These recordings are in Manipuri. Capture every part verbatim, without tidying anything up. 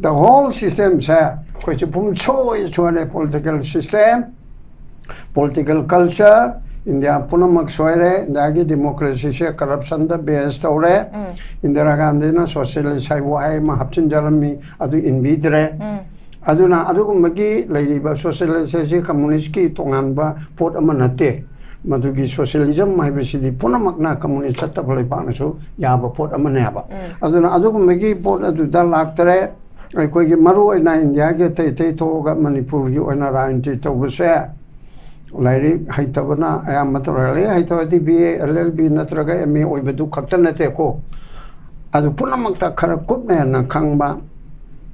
The whole system ꯁꯦ ꯑꯩꯈꯣꯏꯁꯦ ꯄꯨꯝ ꯁꯣꯏ ꯁꯣꯏꯔꯦ꯫ Political system, political culture, India ꯄꯨꯝꯅꯃꯛ ꯁꯣꯏꯔꯦ꯫ ꯏꯟꯗꯤꯌꯥꯒꯤ democracy ꯁꯦ corruption ꯗ base ꯇꯧꯔꯦ꯫ ꯏꯟꯗꯤꯔꯥ ꯒꯥꯟꯙꯤꯅ socialist ꯍꯥꯏꯕ ꯋꯥꯍꯩ ꯑꯃ ꯍꯥꯞꯆꯤꯟꯖꯔꯝꯃꯤ, ꯑꯗꯨ ꯏꯟꯕꯤꯗ꯭ꯔꯦ꯫ ꯑꯗꯨꯅ ꯑꯗꯨꯒꯨꯝꯕꯒꯤ ꯂꯩꯔꯤꯕ socialist ꯑꯁꯤ communist ꯀꯤ ꯇꯣꯉꯥꯟꯕ ꯄꯣꯠ ꯑꯃ ꯅꯠꯇꯦ꯫ ꯃꯗꯨꯒꯤ socialism ꯍꯥꯏꯕꯁꯤꯗꯤ ꯄꯨꯝꯅꯃꯛꯅ communist ꯆꯠꯇꯕ ꯂꯩꯕꯥꯛꯅꯁꯨ ꯌꯥꯕ ꯄꯣꯠ ꯑꯃꯅꯦꯕ꯫ ꯑꯗꯨꯅ ꯑꯗꯨꯒꯨꯝꯕꯒꯤ ꯄꯣꯠ ꯑꯗꯨꯗ ꯂꯥꯛꯇꯔꯦ꯫ ꯑꯩꯈꯣꯏꯒꯤ ꯃꯔꯨ ꯑꯣꯏꯅ ꯏꯟꯗꯤꯌꯥꯒꯤ ꯑꯇꯩ ꯑꯇꯩ ꯊꯣꯛꯑꯒ ꯃꯅꯤꯄꯨꯔꯒꯤ ꯑꯣꯏꯅ ꯔꯥꯖꯅꯤꯇꯤ ꯇꯧꯕꯁꯦ ꯂꯥꯏꯔꯤꯛ ꯍꯩꯇꯕꯅ ꯑꯌꯥꯝꯕ ꯇꯧꯔꯦ꯫ Lyric ꯍꯩꯇꯕꯗꯤ B A, L L B ꯅꯠꯇ꯭ꯔꯒ M A ꯑꯣꯏꯕꯗꯨ ꯈꯛꯇ ꯅꯠꯇꯦꯀꯣ꯫ ꯑꯗꯨ ꯄꯨꯝꯅꯃꯛꯇ ꯈꯔ ꯀꯨꯞꯅ ꯍꯦꯟꯅ ꯈꯪꯕ,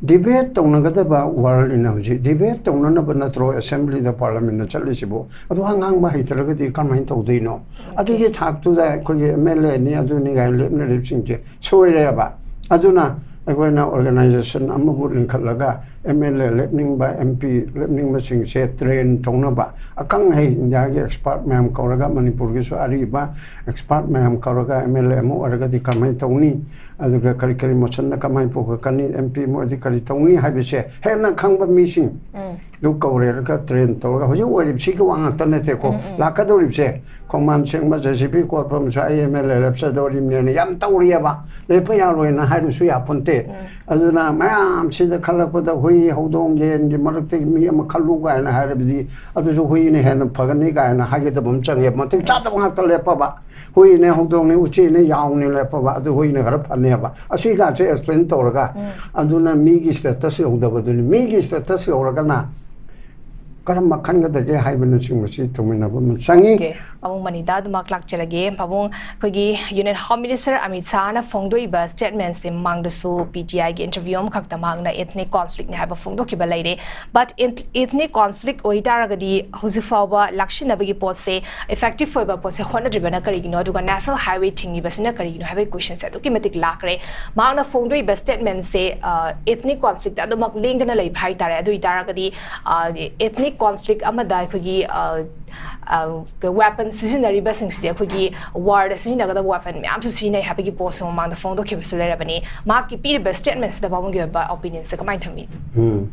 debate ꯇꯧꯅꯒꯗꯕ world ꯅꯤꯅ ꯍꯧꯖꯤꯛ꯫ Debate ꯇꯧꯅꯅꯕ ꯅꯠꯇ꯭ꯔꯣ assembly ꯗ, parliament ꯗ ꯆꯠꯂꯤꯁꯤꯕꯨ? ꯑꯗꯨ ꯉꯥꯡꯕ ꯍꯩꯇ꯭ꯔꯒꯗꯤ ꯀꯃꯥꯏꯅ ꯇꯧꯗꯣꯏꯅꯣ? ꯑꯗꯨꯒꯤ ꯊꯥꯛꯇꯨꯗ ꯑꯩꯈꯣꯏꯒꯤ M L A ꯅꯤ ꯑꯗꯨꯅꯤ ꯀꯥꯏꯅ ꯂꯦꯞꯅꯔꯤꯕꯁꯤꯡꯁꯦ ꯁꯣꯏꯔꯦꯕ꯫ ꯑꯗꯨꯅ ꯑꯩꯈꯣꯏꯅ organization ꯑꯃꯕꯨ ꯂꯤꯡꯈꯠꯂꯒ M L A ꯂꯦꯞꯅꯤꯡꯕ, M P ꯂꯦꯞꯅꯤꯡꯕꯁꯤꯡꯁꯦ train ꯇꯧꯅꯕ, ꯑꯈꯪ ꯑꯍꯩ ꯏꯟꯗꯤꯌꯥꯒꯤ expert ꯃꯌꯥꯝ ꯀꯧꯔꯒ, ꯃꯅꯤꯄꯨꯔꯒꯤꯁꯨ ꯑꯔꯤꯕ expert ꯃꯌꯥꯝ ꯀꯧꯔꯒ, M L A ꯑꯃ ꯑꯣꯏꯔꯒꯗꯤ ꯀꯃꯥꯏꯅ ꯇꯧꯅꯤ, ꯑꯗꯨꯒ ꯀꯔꯤ ꯀꯔꯤ motion ꯅ ꯀꯃꯥꯏꯅ ꯄꯨꯊꯣꯛꯀꯅꯤ, M P ꯑꯃ ꯑꯣꯏꯔꯗꯤ ꯀꯔꯤ ꯇꯧꯅꯤ ꯍꯥꯏꯕꯁꯦ ꯍꯦꯟꯅ ꯈꯪꯕ ꯃꯤꯁꯤꯡ ꯑꯗꯨ ꯀꯧꯔꯦꯔꯒ train ꯇꯧꯔꯒ, ꯍꯧꯖꯤꯛ ꯑꯣꯏꯔꯤꯕꯁꯤꯒꯤ ꯋꯥ ꯉꯥꯛꯇ ꯅꯠꯇꯦꯀꯣ, ꯂꯥꯛꯀꯗꯧꯔꯤꯕꯁꯦ ꯈꯣꯡꯕꯥꯟ ꯁꯦꯡꯕ, J C B ꯀꯣꯠꯄ ꯑꯃꯁꯨ ꯑꯩ M L A ꯂꯦꯞꯆꯗꯧꯔꯤꯕꯅꯦꯅ ꯌꯥꯝ ꯇꯧꯔꯤꯑꯕ꯫ ꯂꯦꯞꯄ ꯌꯥꯔꯣꯏꯅ ꯍꯥꯏꯔꯁꯨ ꯌꯥꯄꯣꯟꯇꯦ꯫ ꯑꯗꯨꯅ ꯃꯌꯥꯝꯁꯤꯗ ꯈꯜꯂꯛꯄꯗ ꯍꯨꯏ, ꯍꯧꯗꯣꯡ, ꯌꯦꯟꯒꯤ ꯃꯔꯛꯇꯒꯤ ꯃꯤ ꯑꯃ ꯈꯜꯂꯨ ꯀꯥꯏꯅ ꯍꯥꯏꯔꯕꯗꯤ ꯑꯗꯨꯁꯨ ꯍꯨꯏꯅ ꯍꯦꯟꯅ ꯐꯒꯅꯤ ꯀꯥꯏꯅ ꯍꯥꯏꯒꯗꯕ ꯑꯃ ꯆꯪꯉꯦ꯫ ꯃꯇꯤꯛ ꯆꯥꯗꯕ ꯉꯥꯛꯇ ꯂꯦꯞꯄꯕ꯫ ꯍꯨꯏꯅꯦ, ꯍꯧꯗꯣꯡꯅꯦ, ꯎꯆꯤꯅꯦ, ꯌꯥꯎꯅꯦ ꯂꯦꯞꯄꯕ, ꯑꯗꯨ ꯍꯨꯏꯅ ꯈꯔ ꯐꯅꯦꯕ꯫ ꯑꯁꯤꯒꯁꯦ explain ꯇꯧꯔꯒ, ꯑꯗꯨꯅ ꯃꯤꯒꯤ status ꯌꯧꯗꯕꯗꯨꯅꯤ꯫ ꯃꯤꯒꯤ status ꯌꯧꯔꯒꯅ ꯀꯔꯝꯕ ꯈꯟꯒꯗꯒꯦ ꯍꯥꯏꯕꯅꯆꯤꯡꯕꯁꯤ ꯇꯧꯃꯤꯟꯅꯕ ꯑꯃ ꯆꯪꯉꯤ꯫ Okay. ꯄꯥꯕꯨꯡ ꯃꯅꯤꯗꯥ ꯑꯗꯨꯃꯛ ꯂꯥꯛꯆꯔꯒꯦ꯫ ꯄꯥꯕꯨꯡ, ꯑꯩꯈꯣꯏꯒꯤ Union Home Minister Amit ꯁꯥꯍꯅ ꯐꯣꯡꯗꯣꯛꯏꯕ statement ꯁꯦ ꯃꯃꯥꯡꯗꯁꯨ P T I ꯒꯤ interview ꯑꯃꯈꯛꯇ ꯃꯍꯥꯛꯅ ethnic conflict ꯅꯤ ꯍꯥꯏꯕ ꯐꯣꯡꯗꯣꯛꯈꯤꯕ ꯂꯩꯔꯦ꯫ But eth-, ethnic conflict ꯑꯣꯏꯇꯥꯔꯒꯗꯤ ꯍꯧꯖꯤꯛ ꯐꯥꯎꯕ ꯂꯥꯛꯁꯤꯟꯅꯕꯒꯤ ꯄꯣꯠꯁꯦ effective ꯑꯣꯏꯕ ꯄꯣꯠꯁꯦ ꯍꯣꯠꯅꯗ꯭ꯔꯤꯕꯅ ꯀꯔꯤꯒꯤꯅꯣ? ꯑꯗꯨꯒ National Highway ꯊꯤꯡꯉꯤꯕꯁꯤꯅ ꯀꯔꯤꯒꯤꯅꯣ ꯍꯥꯏꯕꯒꯤ question ꯁꯦ ꯑꯗꯨꯛꯀꯤ ꯃꯇꯤꯛ ꯂꯥꯛꯈ꯭ꯔꯦ꯫ ꯃꯍꯥꯛꯅ ꯐꯣꯡꯗꯣꯛꯏꯕ statement ꯁꯦ, ꯑ, ethnic conflict ꯑꯗꯨꯃꯛ ꯂꯦꯡꯗꯅ ꯂꯩꯕ ꯍꯥꯏꯇꯥꯔꯦ꯫ ꯑꯗꯨ ꯑꯣꯏꯇꯥꯔꯒꯗꯤ, ꯑ, ethnic ꯀꯣꯟꯐ꯭ꯂꯤꯛ ꯑꯃꯗ ꯑꯩꯈꯣꯏꯒꯤ ꯋꯦꯄꯟ ꯁꯤꯖꯤꯟꯅꯔꯤꯕꯁꯤꯡꯁꯤꯗꯤ ꯑꯩꯈꯣꯏꯒꯤ ꯋꯥꯔꯗ ꯁꯤꯖꯤꯟꯅꯒꯗꯕ ꯋꯦꯄꯟ ꯃꯌꯥꯝꯁꯨ ꯁꯤꯖꯤꯟꯅꯩ ꯍꯥꯏꯕꯒꯤ ꯄꯣꯠꯁꯨ ꯃꯃꯥꯡꯗ ꯐꯣꯡꯗꯣꯛꯈꯤꯕꯁꯨ ꯂꯩꯔꯕꯅꯤ꯫ ꯃꯍꯥꯛꯀꯤ ꯄꯤꯔꯤꯕ ꯁ꯭ꯇꯦꯠꯃꯦꯟꯁꯤꯗ ꯄꯥꯕꯨꯡꯒꯤ ꯑꯣꯏꯕ ꯑꯣꯄꯤꯅꯤꯌꯟꯁꯦ ꯀꯃꯥꯏꯅ ꯊꯝꯕꯤ? ꯎꯝ,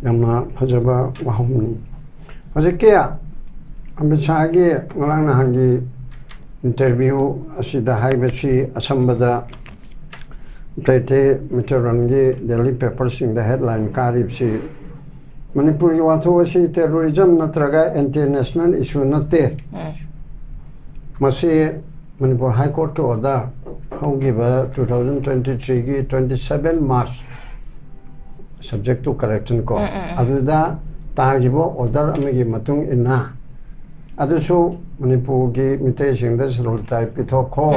ꯌꯥꯝꯅ ꯐꯖꯕ ꯋꯥꯍꯪꯅꯤ꯫ ꯍꯧꯖꯤꯛꯀꯤ ꯑꯃꯤꯠ ꯁꯥꯍꯒꯤ ꯉꯔꯥꯡ ꯅꯍꯥꯟꯒꯤ ꯏꯟꯇꯔꯚ꯭ꯌꯨ ꯑꯁꯤꯗ ꯍꯥꯏꯕꯁꯤ ꯑꯁꯝꯕꯗ ꯑꯇꯩ ꯑꯇꯩ ꯃꯤꯇꯔꯣꯟꯒꯤ ꯗꯦꯂꯤ ꯄꯦꯄꯔꯁꯤꯡꯗ ꯍꯦꯗꯂꯥꯏꯟ ꯀꯥꯔꯤꯕꯁꯤ ꯃꯅꯤꯄꯨꯔꯒꯤ ꯋꯥꯊꯣꯛ ꯑꯁꯤ ꯇꯦꯔꯣꯔꯤꯖꯝ ꯅꯠꯇ꯭ꯔꯒ ꯑꯦꯟꯇꯤ ꯅꯦꯁꯅꯦꯜ ꯏꯁꯨ ꯅꯠꯇꯦ꯫ ꯃꯁꯤ ꯃꯅꯤꯄꯨꯔ ꯍꯥꯏ ꯀꯣꯔꯠꯀꯤ ꯑꯣꯔꯗꯔ ꯍꯧꯈꯤꯕ ꯇꯨ ꯊꯥꯎꯖꯟ ꯇ꯭ꯋꯦꯟꯇꯤ ꯊ꯭ꯔꯤꯒꯤ twenty seven March, subject to correction ꯀꯣ, ꯑꯗꯨꯗ ꯇꯥꯈꯤꯕ ꯑꯣꯔꯗꯔ ꯑꯃꯒꯤ ꯃꯇꯨꯡ ꯏꯟꯅ ꯑꯗꯨꯁꯨ ꯃꯅꯤꯄꯨꯔꯒꯤ ꯃꯤꯇꯩꯁꯤꯡꯗ ꯁꯦꯗꯨꯜ ꯇ꯭ꯔꯥꯏꯕ ꯄꯤꯊꯣꯛꯈꯣ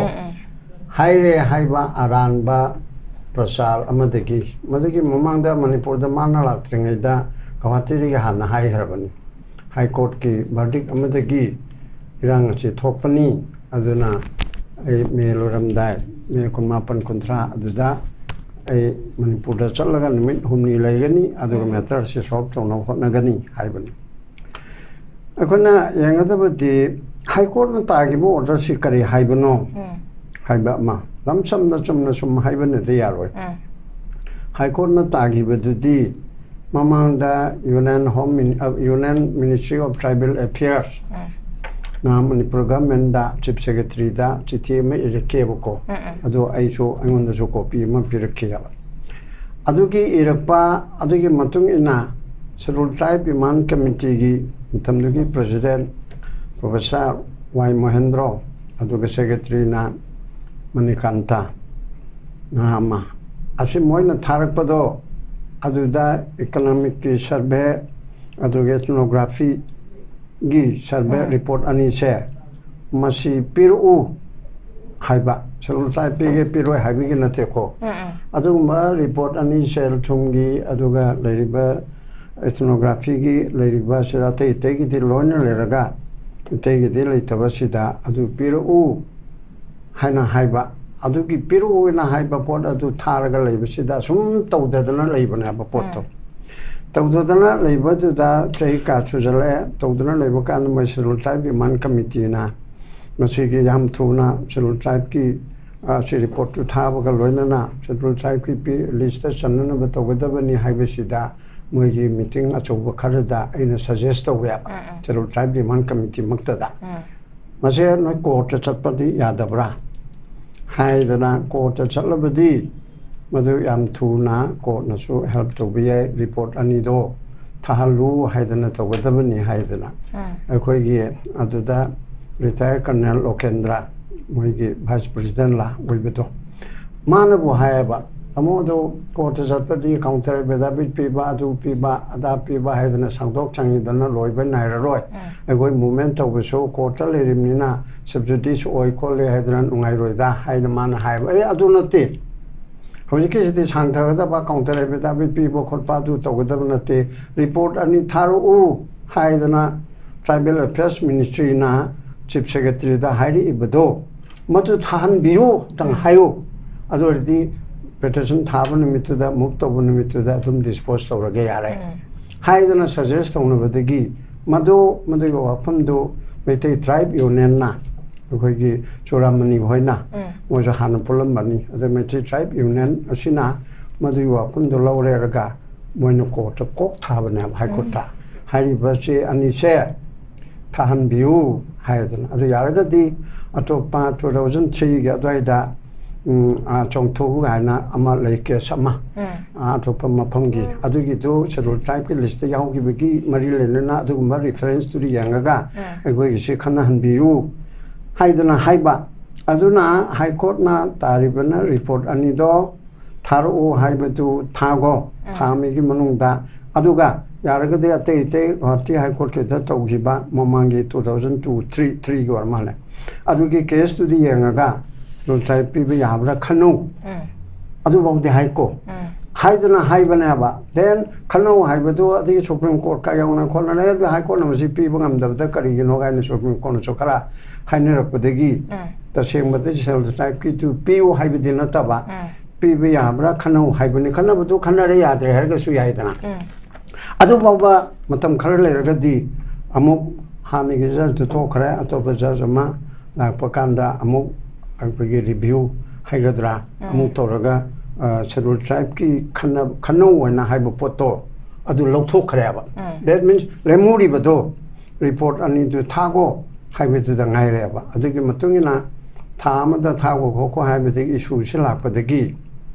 ꯍꯥꯏꯔꯦ ꯍꯥꯏꯕ ꯑꯔꯥꯟꯕ ꯄ꯭ꯔꯆꯥꯔ ꯑꯃꯗꯒꯤ, ꯃꯗꯨꯒꯤ ꯃꯃꯥꯡꯗ ꯃꯅꯤꯄꯨꯔꯗ ꯃꯥꯅ ꯂꯥꯛꯇ꯭ꯔꯤꯉꯩꯗ ꯒꯧꯍꯥꯇꯤꯗꯒꯤ ꯍꯥꯟꯅ ꯍꯥꯏꯈ꯭ꯔꯕꯅꯤ꯫ ꯍꯥꯏ ꯀꯣꯔꯠꯀꯤ ꯚꯔꯗꯤꯛ ꯑꯃꯗꯒꯤ ꯏꯔꯥꯡ ꯑꯁꯤ ꯊꯣꯛꯄꯅꯤ꯫ ꯑꯗꯨꯅ ꯑꯩ ꯃꯦ ꯂꯣꯏꯔꯝꯗꯥꯏ, ꯃꯦ ꯀꯨꯟꯃꯥꯄꯟ ꯀꯨꯟꯊ꯭ꯔꯥ ꯑꯗꯨꯗ ꯑꯩ ꯃꯅꯤꯄꯨꯔꯗ ꯆꯠꯂꯒ ꯅꯨꯃꯤꯠ ꯍꯨꯝꯅꯤ ꯂꯩꯒꯅꯤ, ꯑꯗꯨꯒ ꯃꯦꯇꯔꯁꯤ ꯁꯣꯜꯕ ꯇꯧꯅꯕ ꯍꯣꯠꯅꯒꯅꯤ ꯍꯥꯏꯕꯅꯤ꯫ ꯑꯩꯈꯣꯏꯅ ꯌꯦꯡꯒꯗꯕꯗꯤ ꯍꯥꯏ ꯀꯣꯔꯠꯅ ꯇꯥꯈꯤꯕ ꯑꯣꯔꯗꯔꯁꯤ ꯀꯔꯤ ꯍꯥꯏꯕꯅꯣ ꯍꯥꯏꯕ ꯑꯃ꯫ ꯂꯝ ꯁꯝꯅ ꯆꯨꯝꯅ ꯁꯨꯝ ꯍꯥꯏꯕꯅꯗꯤ ꯌꯥꯔꯣꯏ꯫ ꯍꯥꯏ ꯀꯣꯔꯠꯅ ꯇꯥꯈꯤꯕꯗꯨꯗꯤ ꯃꯃꯥꯡꯗ ꯌꯨꯅꯤꯌꯟ ꯍꯣꯝ ꯃꯤꯅꯤ-, ꯑ, union ministry of tribal affairs ꯅ ꯃꯅꯤꯄꯨꯔ ꯒꯚꯔꯟꯃꯦꯟꯗ ꯆꯤꯐ ꯁꯦꯀ꯭ꯔꯦꯇꯔꯤꯗ ꯆꯤꯊꯤ ꯑꯃ ꯏꯔꯛꯈꯤꯕꯀꯣ꯫ ꯑꯗꯣ ꯑꯩꯁꯨ, ꯑꯩꯉꯣꯟꯗꯁꯨ ꯀꯣꯄꯤ ꯑꯃ ꯄꯤꯔꯛꯈꯤꯑꯕ꯫ ꯑꯗꯨꯒꯤ ꯏꯔꯛꯄ ꯑꯗꯨꯒꯤ ꯃꯇꯨꯡ ꯏꯟꯅ ꯁꯦꯗꯨꯜ ꯇ꯭ꯔꯥꯏꯕ ꯗꯤꯃꯥꯟ ꯀꯃꯤꯇꯤꯒꯤ ꯃꯇꯝꯗꯨꯒꯤ ꯄ꯭ꯔꯦꯁꯤꯗꯦꯟ ꯄ꯭ꯔꯣꯐꯦꯁꯔ ꯋꯥꯏ ꯃꯣꯍꯦꯟꯗ꯭ꯔꯣ, ꯑꯗꯨꯒ ꯁꯦꯀ꯭ꯔꯦꯇꯔꯤꯅ ꯃꯅꯤꯀꯥꯟꯇ ꯉꯥ ꯑꯃ, ꯑꯁꯤ ꯃꯣꯏꯅ ꯊꯥꯔꯛꯄꯗꯣ ꯑꯗꯨꯗ ꯏꯀꯣꯅꯣꯃꯤꯛꯀꯤ ꯁꯔꯚꯦ, ꯑꯗꯨꯒ ꯏꯊꯅꯣꯒ꯭ꯔꯥꯐꯤꯒꯤ ꯁꯔꯚꯦ ꯔꯤꯄꯣꯔꯠ ꯑꯅꯤꯁꯦ ꯃꯁꯤ ꯄꯤꯔꯛꯎ ꯍꯥꯏꯕ, ꯁꯦꯗꯨꯜ ꯇ꯭ꯔꯥꯏꯕ ꯄꯤꯒꯦ ꯄꯤꯔꯣꯏ ꯍꯥꯏꯕꯒꯤ ꯅꯠꯇꯦꯀꯣ꯫ ꯑꯗꯨꯒꯨꯝꯕ ꯔꯤꯄꯣꯔꯠ ꯑꯅꯤ, ꯁꯦꯜ ꯊꯨꯝꯒꯤ ꯑꯗꯨꯒ ꯂꯩꯔꯤꯕ ꯏꯊꯅꯣꯒ꯭ꯔꯥꯐꯤꯒꯤ ꯂꯩꯔꯤꯕ ꯁꯤꯗ ꯑꯇꯩ ꯑꯇꯩꯒꯤꯗꯤ ꯂꯣꯏꯅ ꯂꯩꯔꯒ ꯑꯇꯩꯒꯤꯗꯤ ꯂꯩꯇꯕꯁꯤꯗ ꯑꯗꯨ ꯄꯤꯔꯛꯎ ꯍꯥꯏꯅ ꯍꯥꯏꯕ꯫ ꯑꯗꯨꯒꯤ ꯄꯤꯔꯛꯎꯅ ꯍꯥꯏꯕ ꯄꯣꯠ ꯑꯗꯨ ꯊꯥꯔꯒ ꯂꯩꯕꯁꯤꯗ ꯁꯨꯝ ꯇꯧꯗꯗꯅ ꯂꯩꯕꯅꯦꯕ ꯄꯣꯠꯇꯣ꯫ ꯇꯧꯗꯗꯅ ꯂꯩꯕꯗꯨꯗ ꯆꯍꯤ ꯀꯌꯥ ꯁꯨꯖꯜꯂꯛꯑꯦ꯫ ꯇꯧꯗꯅ ꯂꯩꯕ ꯀꯥꯟꯗ ꯃꯣꯏ Scheduled Tribe Demand Committeeꯅ ꯃꯁꯤꯒꯤ ꯌꯥꯝ ꯊꯨꯅ Scheduled Tribeꯀꯤ, ꯑ, ꯁꯤ reportꯇꯨ ꯊꯥꯕꯒ ꯂꯣꯏꯅꯅ Scheduled Tribeꯀꯤ ꯄꯤ-, listꯇ ꯆꯟꯅꯅꯕ ꯇꯧꯒꯗꯕꯅꯤ ꯍꯥꯏꯕꯁꯤꯗ ꯃꯣꯏꯒꯤ meeting ꯑꯆꯧꯕ ꯈꯔꯗ ꯑꯩꯅ suggest ꯇꯧꯋꯦꯕ꯫ Scheduled Tribe Demand Committeeꯃꯛꯇꯗ꯫ ꯃꯁꯦ ꯅꯣꯏ courtꯇ ꯆꯠꯄꯗꯤ ꯌꯥꯗꯕ꯭ꯔꯥ ꯍꯥꯏꯗꯅ, courtꯇ ꯆꯠꯂꯕꯗꯤ ꯃꯗꯨ ꯌꯥꯝ ꯊꯨꯅ courtꯅꯁꯨ help ꯇꯧꯕ ꯌꯥꯏ, report ꯑꯅꯤꯗꯣ ꯊꯥꯍꯜꯂꯨ ꯍꯥꯏꯗꯅ ꯇꯧꯒꯗꯕꯅꯤ ꯍꯥꯏꯗꯅ꯫ ꯑꯩꯈꯣꯏꯒꯤ ꯑꯗꯨꯗ retired Colonel ꯂꯣꯀꯦꯟꯗ꯭ꯔ, ꯃꯣꯏꯒꯤ vice presidentꯂ ꯑꯣꯏꯕꯗꯣ, ꯃꯥꯅꯕꯨ ꯍꯥꯏꯌꯦꯕ, "ꯇꯥꯃꯣ, ꯑꯗꯨ courtꯇ ꯆꯠꯄꯗꯤ counter affidavit ꯄꯤꯕ, ꯑꯗꯨ ꯄꯤꯕ, ꯑꯗꯥ ꯄꯤꯕ ꯍꯥꯏꯗꯅ ꯁꯪꯗꯣꯛ ꯁꯪꯖꯤꯟꯗꯅ ꯂꯣꯏꯕ ꯅꯥꯏꯔꯔꯣꯏ꯫ ꯑꯩꯈꯣꯏ movement ꯇꯧꯕꯁꯨ courtꯇ ꯂꯩꯔꯤꯕꯅꯤꯅ sub judice ꯑꯣꯏ ꯈꯣꯠꯂꯦ ꯍꯥꯏꯗꯅ ꯅꯨꯡꯉꯥꯏꯔꯣꯏꯗ" ꯍꯥꯏꯅ ꯃꯥꯅ ꯍꯥꯏꯕ꯫ ꯑꯦ, ꯑꯗꯨ ꯅꯠꯇꯦ꯫ ꯍꯧꯖꯤꯛꯀꯤꯁꯤꯗꯤ ꯁꯥꯡꯊꯒꯗꯕ, counter affidavit ꯄꯤꯕ ꯈꯣꯠꯄ ꯑꯗꯨ ꯇꯧꯒꯗꯕ ꯅꯠꯇꯦ꯫ Report ꯑꯅꯤ ꯊꯥꯔꯛꯎ ꯍꯥꯏꯗꯅ Tribal Affairs Ministryꯅ Chief Secretaryꯗ ꯍꯥꯏꯔꯛꯏꯕꯗꯣ, ꯃꯗꯨ ꯊꯥꯍꯟꯕꯤꯌꯨ ꯇꯪ ꯍꯥꯏꯌꯨ꯫ ꯑꯗꯨ ꯑꯣꯏꯔꯗꯤ petition ꯊꯥꯕ ꯅꯨꯃꯤꯠꯇꯨꯗ, move ꯇꯧꯕ ꯅꯨꯃꯤꯠꯇꯨꯗ ꯑꯗꯨꯝ dispose ꯇꯧꯔꯒ ꯌꯥꯔꯦ ꯍꯥꯏꯗꯅ suggest ꯇꯧꯅꯕꯗꯒꯤ, ꯃꯗꯨ, ꯃꯗꯨꯒꯤ ꯋꯥꯐꯝꯗꯨ ꯃꯩꯇꯩ Tribe Unionꯅ, ꯑꯩꯈꯣꯏꯒꯤ ꯆꯨꯔꯥꯃꯅꯤ ꯍꯣꯏꯅ, ꯃꯣꯏꯁꯨ ꯍꯥꯟꯅ ꯄꯨꯜꯂꯝꯕꯅꯤ꯫ ꯑꯗ ꯃꯩꯇꯩ Tribe Union ꯑꯁꯤꯅ ꯃꯗꯨꯒꯤ ꯋꯥꯐꯝꯗꯨ ꯂꯧꯔꯦꯔꯒ ꯃꯣꯏꯅ courtꯇ ꯀꯣꯛ ꯊꯥꯕꯅꯦꯕ, High Courtꯇ꯫ ꯍꯥꯏꯔꯤꯕ ꯆꯦ ꯑꯅꯤꯁꯦ ꯊꯥꯍꯟꯕꯤꯌꯨ ꯍꯥꯏꯗꯅ꯫ ꯑꯗꯨ ꯌꯥꯔꯒꯗꯤ ꯑꯇꯣꯞꯄ two thousand threeꯒꯤ ꯑꯗꯨꯋꯥꯏꯗ, ꯎꯝ, ꯑꯥ, ꯆꯣꯡꯊꯣꯛꯎ ꯍꯥꯏꯅ ꯑꯃ ꯂꯩ, case ꯑꯃ, ꯑꯥ, ꯑꯇꯣꯞꯄ ꯃꯐꯝꯒꯤ, ꯑꯗꯨꯒꯤꯗꯨ Scheduled Tribeꯀꯤ listꯇ ꯌꯥꯎꯈꯤꯕꯒꯤ ꯃꯔꯤ ꯂꯩꯅꯅ ꯑꯗꯨꯒꯨꯝꯕ referenceꯇꯨꯗꯤ ꯌꯦꯡꯉꯒ ꯑꯩꯈꯣꯏꯒꯤꯁꯤ ꯈꯟꯅꯍꯟꯕꯤꯌꯨ ꯍꯥꯏꯗꯅ ꯍꯥꯏꯕ꯫ ꯑꯗꯨꯅ High Courtꯅ ꯇꯥꯔꯤꯕꯅ report ꯑꯅꯤꯗꯣ ꯊꯥꯔꯛꯎ ꯍꯥꯏꯕꯗꯨ ꯊꯥꯒꯣ, ꯊꯥ ꯑꯃꯒꯤ ꯃꯅꯨꯡꯗ꯫ ꯑꯗꯨꯒ ꯌꯥꯔꯒꯗꯤ ꯑꯇꯩ ꯑꯇꯩ ꯒꯨꯋꯥꯍꯥꯇꯤ High Courtꯀꯤꯗ ꯇꯧꯈꯤꯕ ꯃꯃꯥꯡꯒꯤ two thousand two, three, threeꯒꯤ ꯑꯣꯏꯔ ꯃꯥꯜꯂꯦ, ꯑꯗꯨꯒꯤ caseꯇꯨꯗꯤ ꯌꯦꯡꯉꯒ Scheduled Tribe ꯄꯤꯕ ꯌꯥꯕ꯭ꯔꯥ ꯈꯟꯅꯧ꯫ ꯑꯗꯨꯐꯥꯎꯗꯤ ꯍꯥꯏꯀꯣ꯫ ꯍꯥꯏꯗꯅ ꯍꯥꯏꯕꯅꯦꯕ꯫ Then ꯈꯟꯅꯧ ꯍꯥꯏꯕꯗꯨ ꯑꯗꯒꯤ Supreme Courtꯀ ꯌꯧꯅ ꯈꯣꯠꯅ ꯂꯩ꯫ ꯑꯗꯨ High Courtꯅ ꯃꯁꯤ ꯄꯤꯕ ꯉꯝꯗꯕꯗ ꯀꯔꯤꯒꯤꯅꯣ ꯀꯥꯏꯅ Supreme Courtꯅꯁꯨ ꯈꯔ ꯍꯥꯏꯅꯔꯛꯄꯗꯒꯤ, ꯇꯁꯦꯡꯕꯗ Scheduled Tribeꯀꯤꯗꯨ ꯄꯤꯌꯨ ꯍꯥꯏꯕꯗꯤ ꯅꯠꯇꯕ, ꯄꯤꯕ ꯌꯥꯕ꯭ꯔꯥ ꯈꯟꯅꯧ ꯍꯥꯏꯕꯅꯤ꯫ ꯈꯟꯅꯕꯗꯨ ꯈꯟꯅꯔꯦ, ꯌꯥꯗ꯭ꯔꯦ ꯍꯥꯏꯔꯒꯁꯨ ꯌꯥꯏꯗꯅ꯫ ꯑꯗꯨ ꯐꯥꯎꯕ ꯃꯇꯝ ꯈꯔ ꯂꯩꯔꯒꯗꯤ ꯑꯃꯨꯛ ꯍꯥꯟꯅꯒꯤ ꯖꯖꯇꯨ ꯊꯣꯛꯈ꯭ꯔꯦ, ꯑꯇꯣꯞꯄ ꯖꯖ ꯑꯃ ꯂꯥꯛꯄ ꯀꯥꯟꯗ ꯑꯃꯨꯛ ꯑꯩꯈꯣꯏꯒꯤ ꯔꯤꯚ꯭ꯌꯨ ꯍꯥꯏꯒꯗ꯭ꯔꯥ, ꯑꯃꯨꯛ ꯇꯧꯔꯒ ꯁꯦꯗꯨꯜ ꯇ꯭ꯔꯥꯏꯕꯀꯤ ꯈꯟꯅ ꯈꯟꯅꯧ ꯍꯥꯏꯅ ꯍꯥꯏꯕ ꯄꯣꯠꯇꯣ ꯑꯗꯨ ꯂꯧꯊꯣꯛꯈ꯭ꯔꯦꯕ꯫ That means ꯂꯦꯝꯍꯧꯔꯤꯕꯗꯣ ꯔꯤꯄꯣꯔꯠ ꯑꯅꯤꯗꯨ ꯊꯥꯒꯣ ꯍꯥꯏꯕꯗꯨꯗ ꯉꯥꯏꯔꯦꯕ꯫ ꯑꯗꯨꯒꯤ ꯃꯇꯨꯡ ꯏꯟꯅ ꯊꯥ ꯑꯃꯗ ꯊꯥꯒꯣ ꯈꯣꯠꯀꯣ ꯍꯥꯏꯕꯗꯒꯤ ꯏꯁꯨꯁꯤ ꯂꯥꯛꯄꯗꯒꯤ,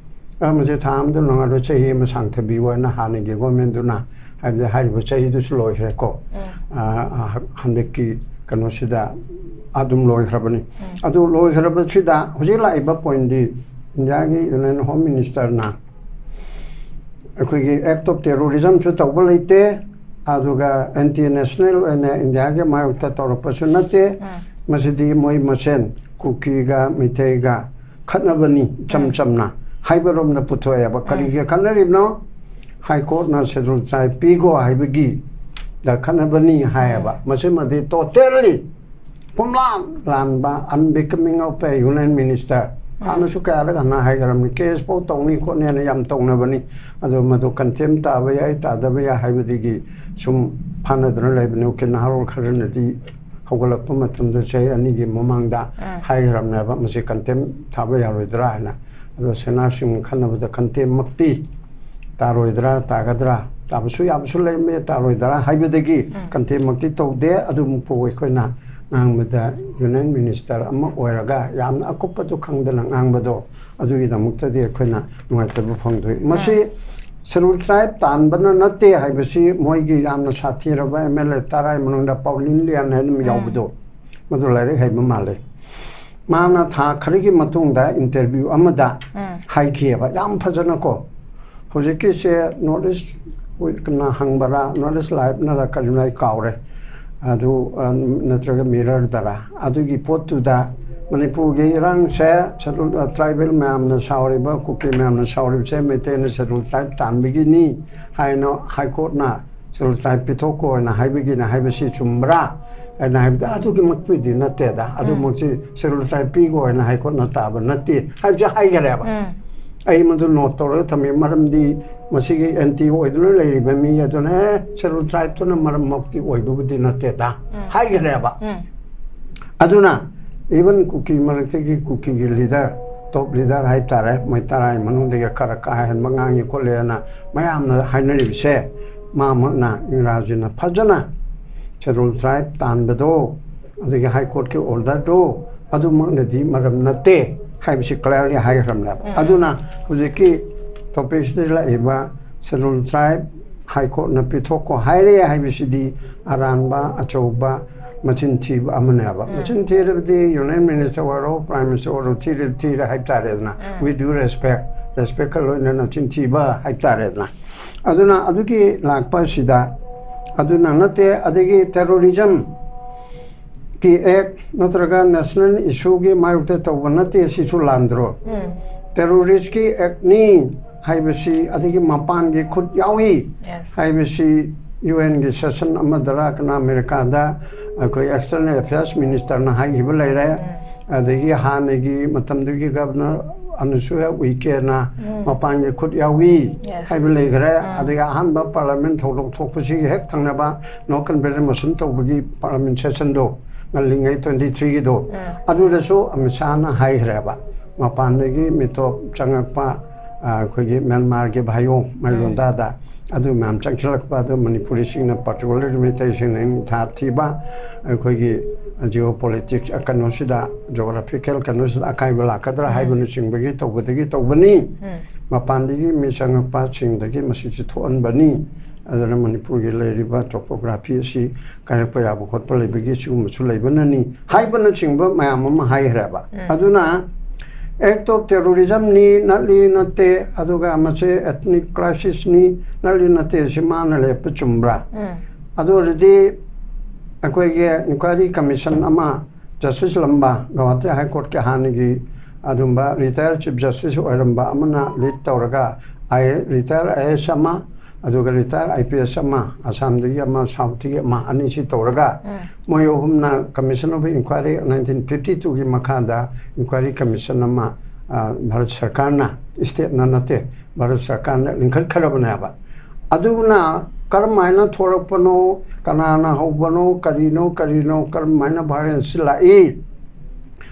ꯑ, ꯃꯁꯤ ꯊꯥ ꯑꯃꯗ ꯅꯨꯡꯉꯥꯏꯔꯣꯏ, ꯆꯍꯤ ꯑꯃ ꯁꯥꯡꯊꯕꯤꯌꯨ ꯍꯥꯏꯅ ꯍꯥꯟꯅꯒꯤ ꯒꯣꯔꯃꯦꯟꯗꯨꯅ, ꯍꯥꯏꯕꯗꯤ ꯍꯥꯏꯔꯤꯕ ꯆꯍꯤꯗꯨꯁꯨ ꯂꯣꯏꯈ꯭ꯔꯦꯀꯣ꯫ ꯎꯝ꯫ ꯑ, ꯑ, ꯍꯟꯗꯛꯀꯤ ꯀꯩꯅꯣꯁꯤꯗ ꯑꯗꯨꯝ ꯂꯣꯏꯈ꯭ꯔꯕꯅꯤ꯫ ꯎꯝ꯫ ꯑꯗꯨ ꯂꯣꯏꯈ꯭ꯔꯕꯁꯤꯗ ꯍꯧꯖꯤꯛ ꯂꯥꯛꯏꯕ ꯄꯣꯏꯟꯗꯤ ꯏꯟꯗꯤꯌꯥꯒꯤ ꯌꯨꯅꯤꯌꯟ ꯍꯣꯝ ꯃꯤꯅꯤꯁꯇꯔꯅ ꯑꯩꯈꯣꯏꯒꯤ act of terrorism ꯁꯨ ꯇꯧꯕ ꯂꯩꯇꯦ, ꯑꯗꯨꯒ ꯑꯦꯟꯇꯤ ꯅꯦꯁꯅꯦꯜ ꯑꯣꯏꯅ ꯏꯟꯗꯤꯌꯥꯒꯤ ꯃꯥꯌꯣꯛꯇ ꯇꯧꯔꯛꯄꯁꯨ ꯅꯠꯇꯦ꯫ ꯎꯝ꯫ ꯃꯁꯤꯗꯤ ꯃꯣꯏ ꯃꯁꯦꯟ ꯀꯨꯀꯤꯒ ꯃꯤꯇꯩꯒ ꯈꯠꯅꯕꯅꯤ, ꯏꯆꯝ ꯎꯝ꯫ ꯆꯝꯅ ꯍꯥꯏꯕꯔꯣꯝꯗ ꯄꯨꯊꯣꯛꯑꯦꯕ꯫ ꯎꯝ꯫ ꯀꯔꯤꯒꯤ ꯈꯠꯅꯔꯤꯕꯅꯣ? ꯍꯥꯏ ꯀꯣꯔꯠꯅ ꯁꯦꯗꯨꯜ ꯇ꯭ꯔꯥꯏꯕ ꯄꯤꯒꯣ ꯍꯥꯏꯕꯒꯤ ꯗ ꯈꯠꯅꯕꯅꯤ ꯍꯥꯏꯌꯦꯕ꯫ ꯎꯝ꯫ ꯃꯁꯤꯃꯗꯤ ꯇꯣꯇꯦꯜꯂꯤ ꯄꯨꯝꯂꯥꯟ ꯂꯥꯟꯕ, unbecoming of a union minister꯫ ꯎꯝ꯫ ꯍꯥꯟꯅꯁꯨ ꯀꯌꯥꯔꯛ ꯍꯟꯅ ꯍꯥꯏꯈ꯭ꯔꯕꯅꯤ, ꯀꯦꯁ ꯐꯥꯎ ꯇꯧꯅꯤ ꯈꯣꯠꯅꯤ ꯍꯥꯏꯅ ꯌꯥꯝ ꯇꯧꯅꯕꯅꯤ꯫ ꯑꯗꯣ ꯃꯗꯨ ꯀꯟꯇꯦꯝ ꯇꯥꯕ ꯌꯥꯏ, ꯇꯥꯗꯕ ꯌꯥꯏ ꯍꯥꯏꯕꯗꯒꯤ ꯁꯨꯝ ꯐꯥꯅꯗꯅ ꯂꯩꯕꯅꯤ꯫ ꯎꯀꯤꯜ ꯅꯍꯥꯔꯣꯜ ꯈꯔꯅꯗꯤ ꯍꯧꯒꯠꯂꯛꯄ ꯃꯇꯝꯗ ꯆꯍꯤ ꯑꯅꯤꯒꯤ ꯃꯃꯥꯡꯗ ꯎꯝ꯫ ꯍꯥꯏꯈ꯭ꯔꯕꯅꯦꯕ, ꯃꯁꯤ ꯀꯟꯇꯦꯝ ꯊꯥꯕ ꯌꯥꯔꯣꯏꯗ꯭ꯔꯥ ꯍꯥꯏꯅ꯫ ꯑꯗꯣ ꯁꯦꯅꯥ ꯁꯤꯡ ꯈꯟꯅꯕꯗ ꯀꯟꯇꯦꯝꯃꯛꯇꯤ ꯇꯥꯔꯣꯏꯗ꯭ꯔꯥ, ꯇꯥꯒꯗ꯭ꯔꯥ, ꯇꯥꯕꯁꯨ ꯌꯥꯕꯁꯨ ꯂꯩꯔꯝꯃꯦ, ꯇꯥꯔꯣꯏꯗ꯭ꯔꯥ ꯍꯥꯏꯕꯗꯒꯤ ꯎꯝ꯫ ꯀꯟꯇꯦꯝꯃꯛꯇꯤ ꯇꯧꯗꯦ꯫ ꯑꯗꯨꯃꯛꯄꯨ ꯑꯩꯈꯣꯏꯅ ꯉꯥꯡꯕꯗ ꯌꯨꯅꯤꯌꯟ ꯃꯤꯅꯤꯁꯇꯔ ꯑꯃ ꯑꯣꯏꯔꯒ ꯌꯥꯝꯅ ꯑꯀꯨꯞꯄꯗꯨ ꯈꯪꯗꯅ ꯉꯥꯡꯕꯗꯣ, ꯑꯗꯨꯒꯤꯗꯃꯛꯇꯗꯤ ꯑꯩꯈꯣꯏꯅ ꯅꯨꯡꯉꯥꯏꯇꯕ ꯐꯣꯡꯗꯣꯛꯏ꯫ ꯃꯁꯤ ꯎꯝ꯫ ꯁꯦꯗꯨꯜ ꯇ꯭ꯔꯥꯏꯕ ꯇꯥꯟꯕꯅ ꯅꯠꯇꯦ ꯍꯥꯏꯕꯁꯤ ꯃꯣꯏꯒꯤ ꯌꯥꯝꯅ ꯁꯥꯊꯤꯔꯕ ꯑꯦꯝ ꯑꯦꯜ ꯑꯦ ꯇꯔꯥꯒꯤ ꯃꯅꯨꯡꯗ ꯄꯥꯎꯂꯤꯟ ꯂꯤꯌꯥꯟ ꯍꯥꯏꯅ ꯑꯃ ꯎꯝ꯫ ꯌꯥꯎꯕꯗꯣ, ꯃꯗꯨ ꯂꯥꯏꯔꯤꯛ ꯍꯩꯕ ꯃꯥꯜꯂꯦ꯫ ꯃꯥꯅ ꯊꯥ ꯈꯔꯒꯤ ꯃꯇꯨꯡꯗ ꯏꯟꯇꯔꯚ꯭ꯌꯨ ꯑꯃꯗ ꯎꯝ꯫ ꯍꯥꯏꯈꯤꯑꯕ, ꯌꯥꯝ ꯐꯖꯅꯀꯣ꯫ ꯍꯧꯖꯤꯛꯀꯤꯁꯦ ꯅꯣꯔꯠ ꯏꯁ ꯋꯤꯛꯅ ꯍꯪꯕꯔꯥ, ꯅꯣꯔꯠ ꯏꯁ ꯂꯥꯏꯐꯅꯔ ꯀꯔꯤꯅꯣ ꯑꯩ ꯀꯥꯎꯔꯦ꯫ ꯑꯗꯨ, ꯑ, ꯅꯠꯇ꯭ꯔꯒ ꯃꯤꯔꯔꯗꯔ, ꯑꯗꯨꯒꯤ ꯄꯣꯠꯇꯨꯗ ꯃꯅꯤꯄꯨꯔꯒꯤ ꯏꯔꯥꯡꯁꯦ ꯁꯦꯗꯨꯜ, ꯑ, ꯇ꯭ꯔꯥꯏꯕꯦꯜ ꯃꯌꯥꯝꯅ ꯁꯥꯎꯔꯤꯕ, ꯀꯨꯀꯤ ꯃꯌꯥꯝꯅ ꯁꯥꯎꯔꯤꯕꯁꯦ ꯃꯩꯇꯩꯅ ꯁꯦꯗꯨꯜ ꯇ꯭ꯔꯥꯏꯕ ꯇꯥꯟꯕꯒꯤꯅꯤ ꯍꯥꯏꯅ ꯍꯥꯏ ꯀꯣꯔꯠꯅ ꯁꯦꯗꯨꯜ ꯇ꯭ꯔꯥꯏꯕ ꯄꯤꯊꯣꯛꯈꯣ ꯍꯥꯏꯅ ꯍꯥꯏꯕꯒꯤꯅ ꯍꯥꯏꯕꯁꯤ ꯆꯨꯝꯕ꯭ꯔꯥ ꯍꯥꯏꯅ ꯍꯥꯏꯕꯗ, ꯑꯗꯨꯒꯤꯃꯛꯄꯨꯗꯤ ꯅꯠꯇꯦꯗ, ꯎꯝ꯫ ꯑꯗꯨꯃꯛꯁꯤ ꯁꯦꯗꯨꯜ ꯇ꯭ꯔꯥꯏꯕ ꯄꯤꯈꯣ ꯍꯥꯏꯅ ꯍꯥꯏ ꯀꯣꯔꯠꯅ ꯇꯥꯕ ꯅꯠꯇꯦ ꯍꯥꯏꯕꯁꯤ ꯍꯥꯏꯈꯔꯦꯕ꯫ ꯎꯝ꯫ ꯑꯩ ꯃꯗꯨ ꯅꯣꯠ ꯇꯧꯔꯒ ꯊꯝꯃꯤ, ꯃꯔꯝꯗꯤ ꯃꯁꯤꯒꯤ ꯑꯦꯟꯇꯤ ꯑꯣꯏꯗꯨꯅ ꯂꯩꯔꯤꯕ ꯃꯤ ꯑꯗꯨꯅ, "ꯑꯦ, ꯁꯦꯗꯨꯜ ꯇ꯭ꯔꯥꯏꯕꯇꯨꯅ ꯃꯔꯝꯃꯛꯇꯤ ꯑꯣꯏꯕꯕꯨꯗꯤ ꯅꯠꯇꯦꯗ" ꯎꯝ꯫ ꯍꯥꯏꯈ꯭ꯔꯦꯕ꯫ ꯎꯝ꯫ ꯑꯗꯨꯅ ꯏꯚꯟ ꯀꯨꯀꯤ ꯃꯔꯛꯇꯒꯤ ꯀꯨꯀꯤꯒꯤ ꯂꯤꯗꯔ, ꯇꯣꯞ ꯂꯤꯗꯔ ꯍꯥꯏꯇꯥꯔꯦ, ꯃꯣꯏ ꯇꯔꯥꯒꯤ ꯃꯅꯨꯡꯗꯒꯤ ꯈꯔ ꯀꯥ ꯍꯦꯟꯕ ꯉꯥꯡꯉꯤ ꯈꯣꯠꯂꯦꯅ ꯃꯌꯥꯝꯅ ꯍꯥꯏꯅꯔꯤꯕꯁꯦ, ꯃꯥꯃꯛꯅ, ꯏꯪꯒ꯭ꯔꯥꯖꯤꯅ ꯐꯖꯅ ꯁꯦꯗꯨꯜ ꯇ꯭ꯔꯥꯏꯕ ꯇꯥꯟꯕꯗꯣ, ꯑꯗꯒꯤ ꯍꯥꯏ ꯀꯣꯔꯠꯀꯤ ꯑꯣꯔꯗꯔꯗꯣ, ꯑꯗꯨꯃꯛꯅꯗꯤ ꯃꯔꯝ ꯅꯠꯇꯦ ꯍꯥꯏꯕꯁꯤ ꯀ꯭ꯂꯤꯌꯥꯔꯂꯤ ꯍꯥꯏꯈ꯭ꯔꯕꯅꯦꯕ꯫ ꯎꯝ꯫ ꯑꯗꯨꯅ ꯍꯧꯖꯤꯛꯀꯤ ꯇꯣꯄꯤꯛꯁꯤꯗ ꯂꯥꯛꯏꯕ ꯁꯦꯗꯨꯜ ꯇ꯭ꯔꯥꯏꯕ ꯍꯥꯏ ꯀꯣꯔꯠꯅ ꯄꯤꯊꯣꯛꯀꯣ ꯍꯥꯏꯔꯦ ꯍꯥꯏꯕꯁꯤꯗꯤ ꯑꯔꯥꯟꯕ, ꯑꯆꯧꯕ, ꯃꯆꯤꯟ ꯊꯤꯕ ꯑꯃꯅꯦꯕ꯫ ꯎꯝ꯫ ꯃꯆꯤꯟ ꯊꯤꯔꯕꯗꯤ ꯌꯨꯅꯤꯌꯟ ꯃꯤꯅꯤꯁꯇꯔ ꯑꯣꯏꯔꯣ, ꯄ꯭ꯔꯥꯏꯝ ꯃꯤꯅꯤꯁꯇꯔ ꯑꯣꯏꯔꯣ, ꯊꯤꯔꯦ ꯊꯤꯔꯦ ꯍꯥꯏꯕ ꯇꯥꯔꯦꯗꯅ꯫ ꯎꯝ꯫ With due respect, ꯔꯦꯁꯄꯦꯛꯀ ꯂꯣꯏꯅꯅ ꯆꯤꯟ ꯊꯤꯕ ꯍꯥꯏꯕ ꯇꯥꯔꯦꯗꯅ꯫ ꯑꯗꯨꯅ ꯑꯗꯨꯒꯤ ꯂꯥꯛꯄ ꯑꯁꯤꯗ, ꯑꯗꯨꯅ ꯅꯠꯇꯦ, ꯑꯗꯒꯤ ꯇꯦꯔꯣꯔꯤꯖꯝ ꯀꯤ ꯑꯦꯛ ꯅꯠꯇ꯭ꯔꯒ ꯅꯦꯁꯅꯦꯜ ꯏꯁꯨꯒꯤ ꯃꯥꯌꯣꯛꯇ ꯇꯧꯕ ꯅꯠꯇꯦ, ꯁꯤꯁꯨ ꯂꯥꯟꯗ꯭ꯔꯣ? ꯎꯝ꯫ ꯇꯦꯔꯣꯔꯤꯁꯀꯤ ꯑꯦꯛꯅꯤ ꯍꯥꯏꯕꯁꯤ, ꯑꯗꯒꯤ ꯃꯄꯥꯟꯒꯤ ꯈꯨꯠ ꯌꯥꯎꯏ Yes. ꯍꯥꯏꯕꯁꯤ ꯌꯨ ꯑꯦꯟꯒꯤ ꯁꯦꯁꯟ ꯑꯃꯗꯔ ꯀꯅꯥ ꯑꯃꯦꯔꯤꯀꯥꯗ ꯑꯩꯈꯣꯏ ꯑꯦꯛꯁꯇꯔꯅꯦꯜ ꯑꯦꯐꯤꯌꯔꯁ ꯃꯤꯅꯤꯁꯇꯔꯅ ꯍꯥꯏꯈꯤꯕ ꯂꯩꯔꯦ꯫ ꯎꯝ꯫ ꯑꯗꯒꯤ ꯍꯥꯟꯅꯒꯤ ꯃꯇꯝꯗꯨꯒꯤ ꯒꯕꯅꯔ ꯑꯅꯁꯨꯌꯥ ꯎꯏꯀꯦꯅ ꯎꯝ꯫ ꯃꯄꯥꯟꯒꯤ ꯈꯨꯠ ꯌꯥꯎꯏ Yes. ꯍꯥꯏꯕ ꯂꯩꯈ꯭ꯔꯦ꯫ ꯎꯝ꯫ ꯑꯗꯒꯤ ꯑꯍꯥꯟꯕ ꯄꯥꯔꯂꯥꯃꯦꯟ ꯊꯧꯗꯣꯛ ꯊꯣꯛꯄꯁꯤꯒꯤ ꯍꯦꯛ ꯊꯪꯅꯕ ꯅꯣ ꯀꯟꯐꯤꯗꯦꯟꯁ ꯃꯣꯁꯟ ꯇꯧꯕꯒꯤ ꯄꯥꯔꯂꯥꯃꯦꯟ ꯁꯦꯁꯟꯗꯣ ꯉꯜꯂꯤꯉꯩ ꯇ꯭ꯋꯦꯟꯇꯤ ꯊ꯭ꯔꯤꯒꯤꯗꯣ, ꯎꯝ꯫ ꯑꯗꯨꯗꯁꯨ ꯑꯃꯤꯠ ꯁꯥꯍꯅ ꯍꯥꯏꯈ꯭ꯔꯦꯕ, ꯃꯄꯥꯟꯗꯒꯤ ꯃꯤꯇꯣꯞ ꯆꯪꯉꯛꯄ, ꯑ, ꯑꯩꯈꯣꯏꯒꯤ ꯃ꯭ꯌꯥꯟꯃꯥꯔꯒꯤ ꯚꯥꯏꯌꯣꯡ ꯃꯥꯏꯂꯣꯟꯗꯥꯗ ꯑꯗꯨ ꯃꯌꯥꯝ ꯆꯪꯁꯤꯜꯂꯛꯄ, ꯑꯗꯨ ꯃꯅꯤꯄꯨꯔꯤꯁꯤꯡꯅ, ꯄꯥꯔꯇꯤꯀꯨꯂꯔꯂꯤ ꯃꯩꯇꯩꯁꯤꯡꯅ ꯅꯤꯡꯊꯥ ꯊꯤꯕ, ꯑꯩꯈꯣꯏꯒꯤ ꯖꯤꯑꯣ ꯄꯣꯂꯤꯇꯤꯛꯁ ꯀꯩꯅꯣꯁꯤꯗ, ꯖꯣꯒ꯭ꯔꯥꯐꯤꯀꯦꯜ ꯀꯩꯅꯣꯁꯤꯗ ꯑꯀꯥꯏꯕ ꯂꯥꯛꯀꯗ꯭ꯔꯥ ꯎꯝ꯫ ꯍꯥꯏꯕꯅꯆꯤꯡꯕꯒꯤ ꯇꯧꯕꯗꯒꯤ ꯇꯧꯕꯅꯤ꯫ ꯎꯝ꯫ ꯃꯄꯥꯟꯗꯒꯤ ꯃꯤ ꯆꯪꯉꯛꯄꯁꯤꯡꯗꯒꯤ ꯃꯁꯤꯁꯤ ꯊꯣꯛꯍꯟꯕꯅꯤ꯫ ꯑꯗꯨꯅ ꯃꯅꯤꯄꯨꯔꯒꯤ ꯂꯩꯔꯤꯕ ꯇꯣꯄꯣꯒ꯭ꯔꯥꯐꯤ ꯑꯁꯤ ꯀꯥꯏꯔꯛꯄ ꯌꯥꯕ ꯈꯣꯠꯄ ꯂꯩꯕꯒꯤ ꯁꯤꯒꯨꯝꯕꯁꯨ ꯂꯩꯕꯅꯅꯤ ꯍꯥꯏꯕꯅꯆꯤꯡꯕ ꯃꯌꯥꯝ ꯑꯃ ꯍꯥꯏꯈ꯭ꯔꯦꯕ꯫ ꯎꯝ꯫ ꯑꯗꯨꯅ act of terrorismꯅꯤ, ꯅꯠꯂꯤ ꯅꯠꯇꯦ, ꯑꯗꯨꯒ ꯃꯁꯤ ethnic crisisꯅꯤ, ꯅꯠꯂꯤ ꯅꯠꯇꯦ, ꯁꯤ ꯃꯥꯅ ꯂꯦꯞꯄ ꯆꯨꯝꯕ꯭ꯔꯥ? ꯎꯝ꯫ ꯑꯗꯨ ꯑꯣꯏꯔꯗꯤ ꯑꯩꯈꯣꯏꯒꯤ inquiry commission ꯑꯃ ꯖꯁꯇꯤꯁ ꯂꯝꯕꯥ, ꯒꯧꯍꯥꯇꯤ ꯍꯥꯏ ꯀꯣꯔꯠꯀꯤ ꯍꯥꯟꯅꯒꯤ ꯑꯗꯨꯝꯕ ꯔꯤꯇꯥꯌꯔ ꯆꯤꯐ ꯖꯁꯇꯤꯁ ꯑꯣꯏꯔꯝꯕ ꯑꯃꯅ ꯂꯤꯗ ꯇꯧꯔꯒ, ꯑꯥꯏ-, ꯔꯤꯇꯥꯌꯔ ꯑꯥꯏ ꯑꯦꯁ ꯑꯃ, ꯑꯗꯨꯒ ꯔꯤꯇꯥꯌꯔ ꯑꯥꯏ ꯄꯤ ꯑꯦꯁ ꯑꯃ, ꯑꯁꯥꯝꯗꯒꯤ ꯑꯃ, ꯁꯥꯎꯠꯇꯒꯤ ꯑꯃ, ꯑꯅꯤꯁꯤ ꯇꯧꯔꯒ, ꯎꯝ꯫ ꯃꯣꯏ ꯑꯍꯨꯝꯅ Commission of Inquiry nineteen fifty twoꯒꯤ ꯃꯈꯥꯗ inquiry commission ꯑꯃ ꯚꯥꯔꯠ ꯁꯔꯀꯥꯔꯅ, ꯏꯁꯇꯦꯠꯅ ꯅꯠꯇꯦ, ꯚꯥꯔꯠ ꯁꯔꯀꯥꯔꯅ ꯂꯤꯡꯈꯠꯈ꯭ꯔꯕꯅꯦꯕ꯫ ꯑꯗꯨꯅ ꯀꯔꯝ ꯍꯥꯏꯅ ꯊꯣꯔꯛꯄꯅꯣ, ꯀꯅꯥꯅ ꯍꯧꯕꯅꯣ, ꯀꯔꯤꯅꯣ ꯀꯔꯤꯅꯣ, ꯀꯔꯝ ꯍꯥꯏꯅ ꯚꯥꯔꯠꯁꯤ ꯂꯥꯛꯏ,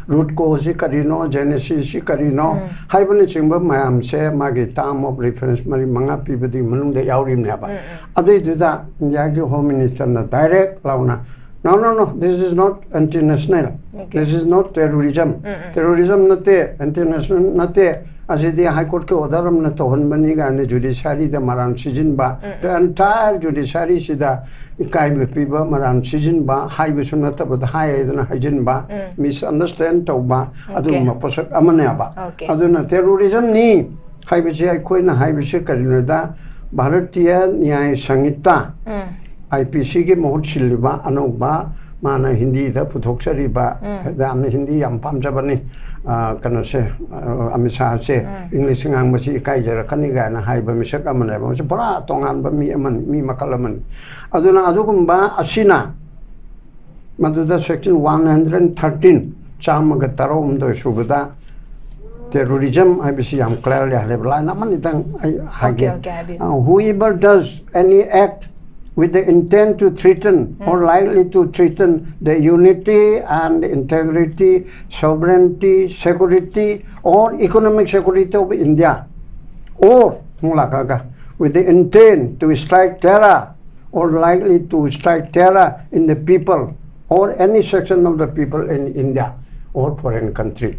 ꯔꯨꯠ ꯀꯣꯁꯁꯤ ꯀꯔꯤꯅꯣ, ꯖꯦꯅꯦꯁꯤꯁꯁꯤ ꯀꯔꯤꯅꯣ ꯍꯥꯏꯕꯅꯆꯤꯡꯕ ꯃꯌꯥꯝꯁꯦ ꯃꯥꯒꯤ ꯇꯥꯔꯝ ꯑꯣꯐ ꯔꯤꯐꯔꯦꯟꯁ ꯃꯔꯤ ꯃꯉꯥ ꯄꯤꯕꯗꯨꯒꯤ ꯃꯅꯨꯡꯗ ꯌꯥꯎꯔꯤꯕꯅꯦꯕ꯫ ꯑꯗꯨꯏꯗꯨꯗ ꯏꯟꯗꯤꯌꯥꯒꯤ ꯍꯣꯝ ꯃꯤꯅꯤꯁꯇꯔꯅ ꯗꯥꯏꯔꯦꯛ ꯂꯥꯎꯅ, "No, no, no, this is not anti-national, this is not terrorism, terrorism ꯅꯠꯇꯦ, ꯑꯦꯟꯇꯤ ꯅꯦꯁꯅꯦꯜ ꯅꯠꯇꯦ, ꯑꯁꯤꯗꯤ ꯍꯥꯏ ꯀꯣꯔꯠꯀꯤ ꯑꯣꯔꯗꯔ ꯑꯃꯅ ꯇꯧꯍꯟꯕꯅꯤ" ꯀꯥꯏꯅ ꯖꯨꯗꯤꯁꯥꯔꯤꯗ ꯃꯔꯥꯟ ꯁꯤꯖꯤꯟꯕ, ꯗ ꯑꯦꯟꯇꯥꯌꯔ ꯖꯨꯗꯤꯁꯥꯔꯤꯁꯤꯗ ꯏꯀꯥꯏꯕ ꯄꯤꯕ, ꯃꯔꯥꯟ ꯁꯤꯖꯤꯟꯕ ꯍꯥꯏꯕꯁꯨ ꯅꯠꯇꯕꯗ ꯍꯥꯏꯗꯅ ꯍꯥꯏꯖꯤꯟꯕ, ꯃꯤꯁꯑꯟꯗꯔꯁꯇꯦꯟ ꯇꯧꯕ, ꯑꯗꯨꯒꯨꯝꯕ ꯄꯣꯠꯁꯛ ꯑꯃꯅꯦꯕ꯫ ꯑꯗꯨꯅ ꯇꯦꯔꯣꯔꯤꯖꯝꯅꯤ ꯍꯥꯏꯕꯁꯤ ꯑꯩꯈꯣꯏꯅ ꯍꯥꯏꯕꯁꯤ ꯀꯔꯤꯅꯣꯗ, ꯚꯥꯔꯇꯤꯌ ꯅ꯭ꯌꯥꯌ ꯁꯪꯍꯤꯇꯥ, ꯑꯥꯏ ꯄꯤ ꯁꯤꯒꯤ ꯃꯍꯨꯠ ꯁꯤꯜꯂꯤꯕ ꯑꯅꯧꯕ, ꯃꯥꯅ ꯍꯤꯟꯗꯤꯗ ꯄꯨꯊꯣꯛꯆꯔꯤꯕ, ꯌꯥꯝꯅ ꯍꯤꯟꯗꯤ ꯌꯥꯝ ꯄꯥꯝꯖꯕꯅꯤ, ꯑ, ꯀꯩꯅꯣꯁꯦ, ꯑ, ꯑꯃꯤꯠ ꯁꯥꯍꯁꯦ, ꯏꯪꯂꯤꯁ ꯉꯥꯡꯕꯁꯤ ꯏꯀꯥꯏꯖꯔꯛꯀꯅꯤ ꯀꯥꯏꯅ ꯍꯥꯏꯕ ꯃꯤꯁꯛ ꯑꯃꯅꯦꯕ꯫ ꯃꯁꯤ ꯄꯨꯔꯥ ꯇꯣꯉꯥꯟꯕ ꯃꯤ ꯑꯃꯅꯤ, ꯃꯤ ꯃꯈꯜ ꯑꯃꯅꯤ꯫ ꯑꯗꯨꯅ ꯑꯗꯨꯒꯨꯝꯕ ꯑꯁꯤꯅ ꯃꯗꯨꯗ ꯁꯦꯛꯁꯟ ꯋꯥꯟ ꯍꯟꯗ꯭ꯔꯦꯠ ꯊꯥꯔꯇꯤꯟ, ꯆꯥꯝꯃꯒ ꯇꯔꯥꯍꯨꯝꯗꯣꯏ ꯁꯨꯕꯗ ꯇꯦꯔꯣꯔꯤꯖꯝ ꯍꯥꯏꯕꯁꯤ ꯌꯥꯝ ꯀ꯭ꯂꯤꯌꯥꯔꯂꯤ ꯍꯥꯏꯔꯦꯕ꯫ ꯂꯥꯏꯟ ꯑꯃꯅꯤꯇꯪ ꯑꯩ ꯍꯥꯏꯒꯦ꯫ ꯑꯣꯀꯦ, ꯍꯥꯏꯕꯤꯌꯨ꯫ Uh, whoever does any act with the intent to threaten or likely to threaten the unity and integrity, sovereignty, security, or economic security of India, or, ꯃꯨꯛ ꯂꯥꯛꯀꯛꯑꯒ, with the intent to strike terror or likely to strike terror in the people or any section of the people in India or foreign country,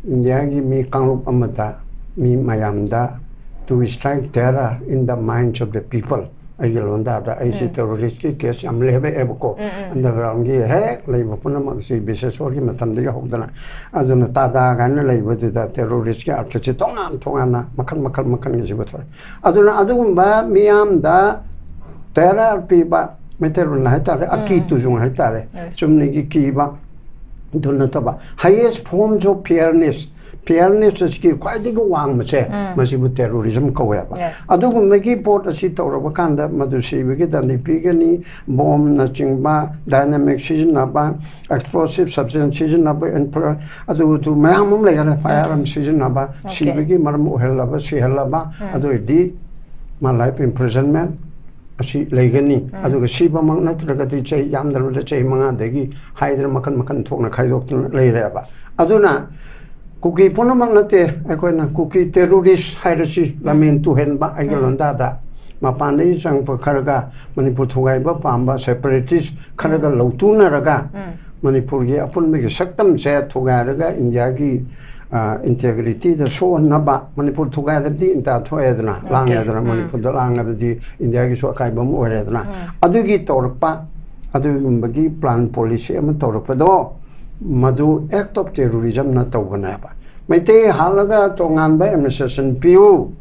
ꯏꯟꯗꯤꯌꯥꯒꯤ ꯃꯤ ꯀꯥꯡꯂꯨꯞ ꯑꯃꯗ, ꯃꯤ ꯃꯌꯥꯝꯗ, to strike terror in the minds of the people, ꯑꯩꯒꯤ ꯂꯣꯟꯗꯥꯗ ꯑꯩꯁꯦ ꯇꯦꯔꯣꯔꯤꯁꯀꯤ ꯀꯦꯁ ꯌꯥꯝ ꯂꯩꯔꯛꯑꯦꯕꯀꯣ꯫ ꯑꯟꯗꯔꯒ꯭ꯔꯥꯎꯟꯒꯤ ꯍꯦꯛ ꯂꯩꯕ ꯄꯨꯝꯅꯃꯛꯁꯤ ꯕꯤꯁꯦꯁꯣꯔꯒꯤ ꯃꯇꯝꯗꯒꯤ ꯍꯧꯗꯅ, ꯑꯗꯨꯅ ꯇꯥꯗꯥ ꯀꯥꯏꯅ ꯂꯩꯕꯗꯨꯗ ꯇꯦꯔꯣꯔꯤꯁꯀꯤ ꯑꯥꯔꯊꯁꯤ ꯇꯣꯉꯥꯟ ꯇꯣꯉꯥꯟꯅ ꯃꯈꯜ ꯃꯈꯜ ꯃꯈꯜꯒꯤꯁꯤ ꯄꯨꯊꯣꯔꯛꯑꯦ꯫ ꯑꯗꯨꯅ ꯑꯗꯨꯒꯨꯝꯕ ꯃꯤꯌꯥꯝꯗ ꯇꯦꯔꯣꯔ ꯄꯤꯕ, ꯃꯩꯇꯩꯂꯣꯟꯗ ꯍꯥꯏꯇꯥꯔꯦ, ꯑꯀꯤ ꯇꯨꯖꯨꯡ ꯍꯥꯏꯇꯥꯔꯦ, ꯆꯨꯝꯅꯒꯤ ꯀꯤꯕ, ꯑꯗꯨ ꯅꯠꯇꯕ highest forms of fairness, fairness ꯑꯁꯤꯒꯤ ꯈ꯭ꯋꯥꯏꯗꯒꯤ ꯋꯥꯡꯕꯁꯦ, ꯃꯁꯤꯕꯨ terrorism ꯀꯧꯋꯦꯕ꯫ Yes. ꯑꯗꯨꯒꯨꯝꯕꯒꯤ ꯄꯣꯠ ꯑꯁꯤ ꯇꯧꯔꯕ ꯀꯥꯟꯗ ꯃꯗꯨ ꯁꯤꯕꯒꯤ ꯗꯟꯗꯤ ꯄꯤꯒꯅꯤ, ꯕꯣꯝꯅꯆꯤꯡꯕ, dynamite ꯁꯤꯖꯤꯟꯅꯕ, explosive substance ꯁꯤꯖꯤꯟꯅꯕ, infra-, ꯑꯗꯨ ꯑꯗꯨ ꯃꯌꯥꯝ ꯑꯃ ꯂꯩꯈꯔꯦ, firearm ꯁꯤꯖꯤꯟꯅꯕ, Okay. ꯁꯤꯕꯒꯤ ꯃꯔꯝ ꯑꯣꯏꯍꯜꯂꯕ, ꯁꯤꯍꯜꯂꯕ, ꯑꯗꯨ ꯑꯣꯏꯔꯗꯤ ꯃꯥ life imprisonment ꯑꯁꯤ ꯂꯩꯒꯅꯤ꯫ ꯑꯗꯨꯒ ꯁꯤꯕꯃꯛ ꯅꯠꯇ꯭ꯔꯒꯗꯤ ꯆꯍꯤ, ꯌꯥꯝꯗ꯭ꯔꯕꯗ ꯆꯍꯤ ꯃꯉꯥꯗꯒꯤ ꯍꯥꯏꯗꯅ ꯃꯈꯟ ꯃꯈꯟ ꯊꯣꯛꯅ ꯈꯥꯏꯗꯣꯛꯇꯨꯅ ꯂꯩꯔꯦꯕ꯫ ꯑꯗꯨꯅ ꯀꯨꯀꯤ ꯄꯨꯝꯅꯃꯛ ꯅꯠꯇꯦ, ꯑꯩꯈꯣꯏꯅ ꯀꯨꯀꯤ terrorist ꯍꯥꯏꯔꯁꯤ, ꯂꯝꯃꯦꯟ ꯇꯨꯍꯦꯟꯕ ꯑꯩꯒꯤ ꯂꯣꯟꯗꯥꯗ, ꯃꯄꯥꯟꯗꯒꯤ ꯆꯪꯉꯛꯄ ꯈꯔꯒ, ꯃꯅꯤꯄꯨꯔ ꯊꯨꯒꯥꯏꯕ ꯄꯥꯝꯕ separatist ꯈꯔꯒ ꯂꯧꯇꯨꯅꯔꯒ, ꯃꯅꯤꯄꯨꯔꯒꯤ ꯑꯄꯨꯟꯕꯒꯤ ꯁꯛꯇꯝꯁꯦ ꯊꯨꯒꯥꯏꯔꯒ ꯏꯟꯗꯤꯌꯥꯒꯤ, ꯑ, integrityꯗ ꯁꯣꯛꯍꯟꯅꯕ, ꯃꯅꯤꯄꯨꯔ ꯊꯨꯒꯥꯏꯔꯗꯤ ꯏꯟꯗꯤꯌꯥ ꯊꯣꯛꯑꯦꯗꯅ, Okay. ꯂꯥꯡꯉꯦꯗꯅ, ꯃꯅꯤꯄꯨꯔꯗ ꯂꯥꯡꯉꯕꯗꯤ ꯏꯟꯗꯤꯌꯥꯒꯤꯁꯨ ꯑꯀꯥꯏꯕ ꯑꯃ ꯑꯣꯏꯔꯦꯗꯅ, ꯑꯗꯨꯒꯤ ꯇꯧꯔꯛꯄ, ꯑꯗꯨꯒꯨꯝꯕꯒꯤ plan policy ꯑꯃ ꯇꯧꯔꯛꯄꯗꯣ, ꯃꯗꯨ act of terrorismꯅ ꯇꯧꯕꯅꯦꯕ꯫ ꯃꯩꯇꯩ ꯍꯥꯠꯂꯒ ꯇꯣꯉꯥꯟꯕ administration ꯄꯤꯌꯨ,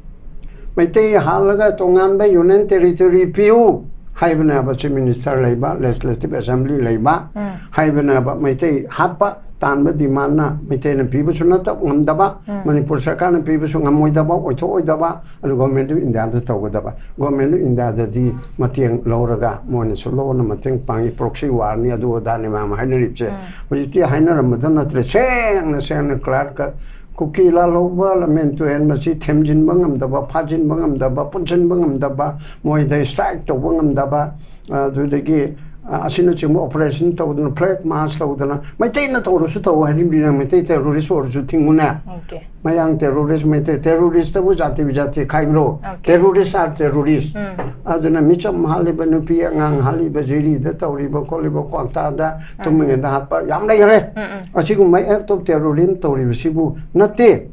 ꯃꯩꯇꯩ ꯍꯥꯠꯂꯒ ꯇꯣꯉꯥꯟꯕ union territory ꯄꯤꯌꯨ ꯍꯥꯏꯕꯅꯦꯕ꯫ Chief Minister ꯂꯩꯕ, Legislative Assembly ꯂꯩꯕ ꯍꯥꯏꯕꯅꯦꯕ꯫ ꯃꯩꯇꯩ ꯍꯥꯠꯄ ꯇꯥꯟꯕ demandꯅ ꯃꯩꯇꯩꯅ ꯄꯤꯕꯁꯨ ꯅꯠꯇ ꯉꯝꯗꯕ, ꯃꯅꯤꯄꯨꯔ ꯁꯔꯀꯥꯔꯅ ꯄꯤꯕꯁꯨ ꯉꯝꯃꯣꯏꯗꯕ, ꯑꯣꯏꯊꯣꯛꯑꯣꯏꯗꯕ, ꯑꯗꯨ Government of Indiaꯗ ꯇꯧꯒꯗꯕ꯫ Government of Indiaꯗꯗꯤ ꯃꯇꯦꯡ ꯂꯧꯔꯒ ꯃꯣꯏꯅꯁꯨ ꯂꯣꯟꯅ ꯃꯇꯦꯡ ꯄꯥꯡꯉꯤ, proxy warꯅꯤ, ꯑꯗꯨ ꯑꯗꯥꯅꯤ ꯃꯌꯥꯝ ꯍꯥꯏꯅꯔꯤꯕꯁꯦ꯫ ꯍꯧꯖꯤꯛꯇꯤ ꯍꯥꯏꯅꯔꯝꯕꯗ ꯅꯠꯇ꯭ꯔꯦ, ꯁꯦꯡꯅ ꯁꯦꯡꯅ clear cut꯫ ꯀꯨꯀꯤ ꯂꯥꯜꯍꯧꯕ, ꯂꯝꯃꯦꯟ ꯇꯨꯍꯦꯟꯕꯁꯤ ꯊꯦꯝꯖꯤꯟꯕ ꯉꯝꯗꯕ, ꯐꯥꯖꯤꯟꯕ ꯉꯝꯗꯕ, ꯄꯨꯟꯁꯤꯟꯕ ꯉꯝꯗꯕ, ꯃꯣꯏꯗ strike ꯇꯧꯕ ꯉꯝꯗꯕ, ꯑꯗꯨꯗꯒꯤ, ꯑ, ꯑꯁꯤꯅꯆꯤꯡꯕ operation ꯇꯧꯗꯅ, flag march ꯇꯧꯗꯅ, ꯃꯩꯇꯩꯅ ꯇꯧꯔꯁꯨ ꯇꯧ ꯍꯥꯏꯔꯤꯕꯅꯤꯅ, ꯃꯩꯇꯩ terrorist ꯑꯣꯏꯔꯁꯨ ꯊꯤꯡꯉꯨꯅꯦ꯫ Okay. ꯃꯌꯥꯡ terrorist, ꯃꯩꯇꯩ terroristꯇꯕꯨ ꯖꯥꯇꯤ ꯕꯤꯖꯥꯇꯤ ꯈꯥꯏꯕ꯭ꯔꯣ? Okay. Terrorist are terrorist꯫ ꯎꯝ. ꯑꯗꯨꯅ ꯃꯤꯆꯝ ꯍꯥꯠꯂꯤꯕ, ꯅꯨꯄꯤ ꯑꯉꯥꯡ ꯍꯥꯠꯂꯤꯕ, ꯖꯤꯔꯤꯗ ꯇꯧꯔꯤꯕ ꯈꯣꯠꯂꯤꯕ, ꯀ꯭ꯋꯥꯛꯇꯥꯗ ꯇꯨꯝꯃꯤꯉꯩꯗ ꯍꯥꯠꯄ ꯌꯥꯝ ꯂꯩꯈ꯭ꯔꯦ꯫ ꯎꯝ, ꯎꯝ. ꯑꯁꯤꯒꯨꯝꯕ act of terrorism ꯇꯧꯔꯤꯕꯁꯤꯕꯨ ꯅꯠꯇꯦ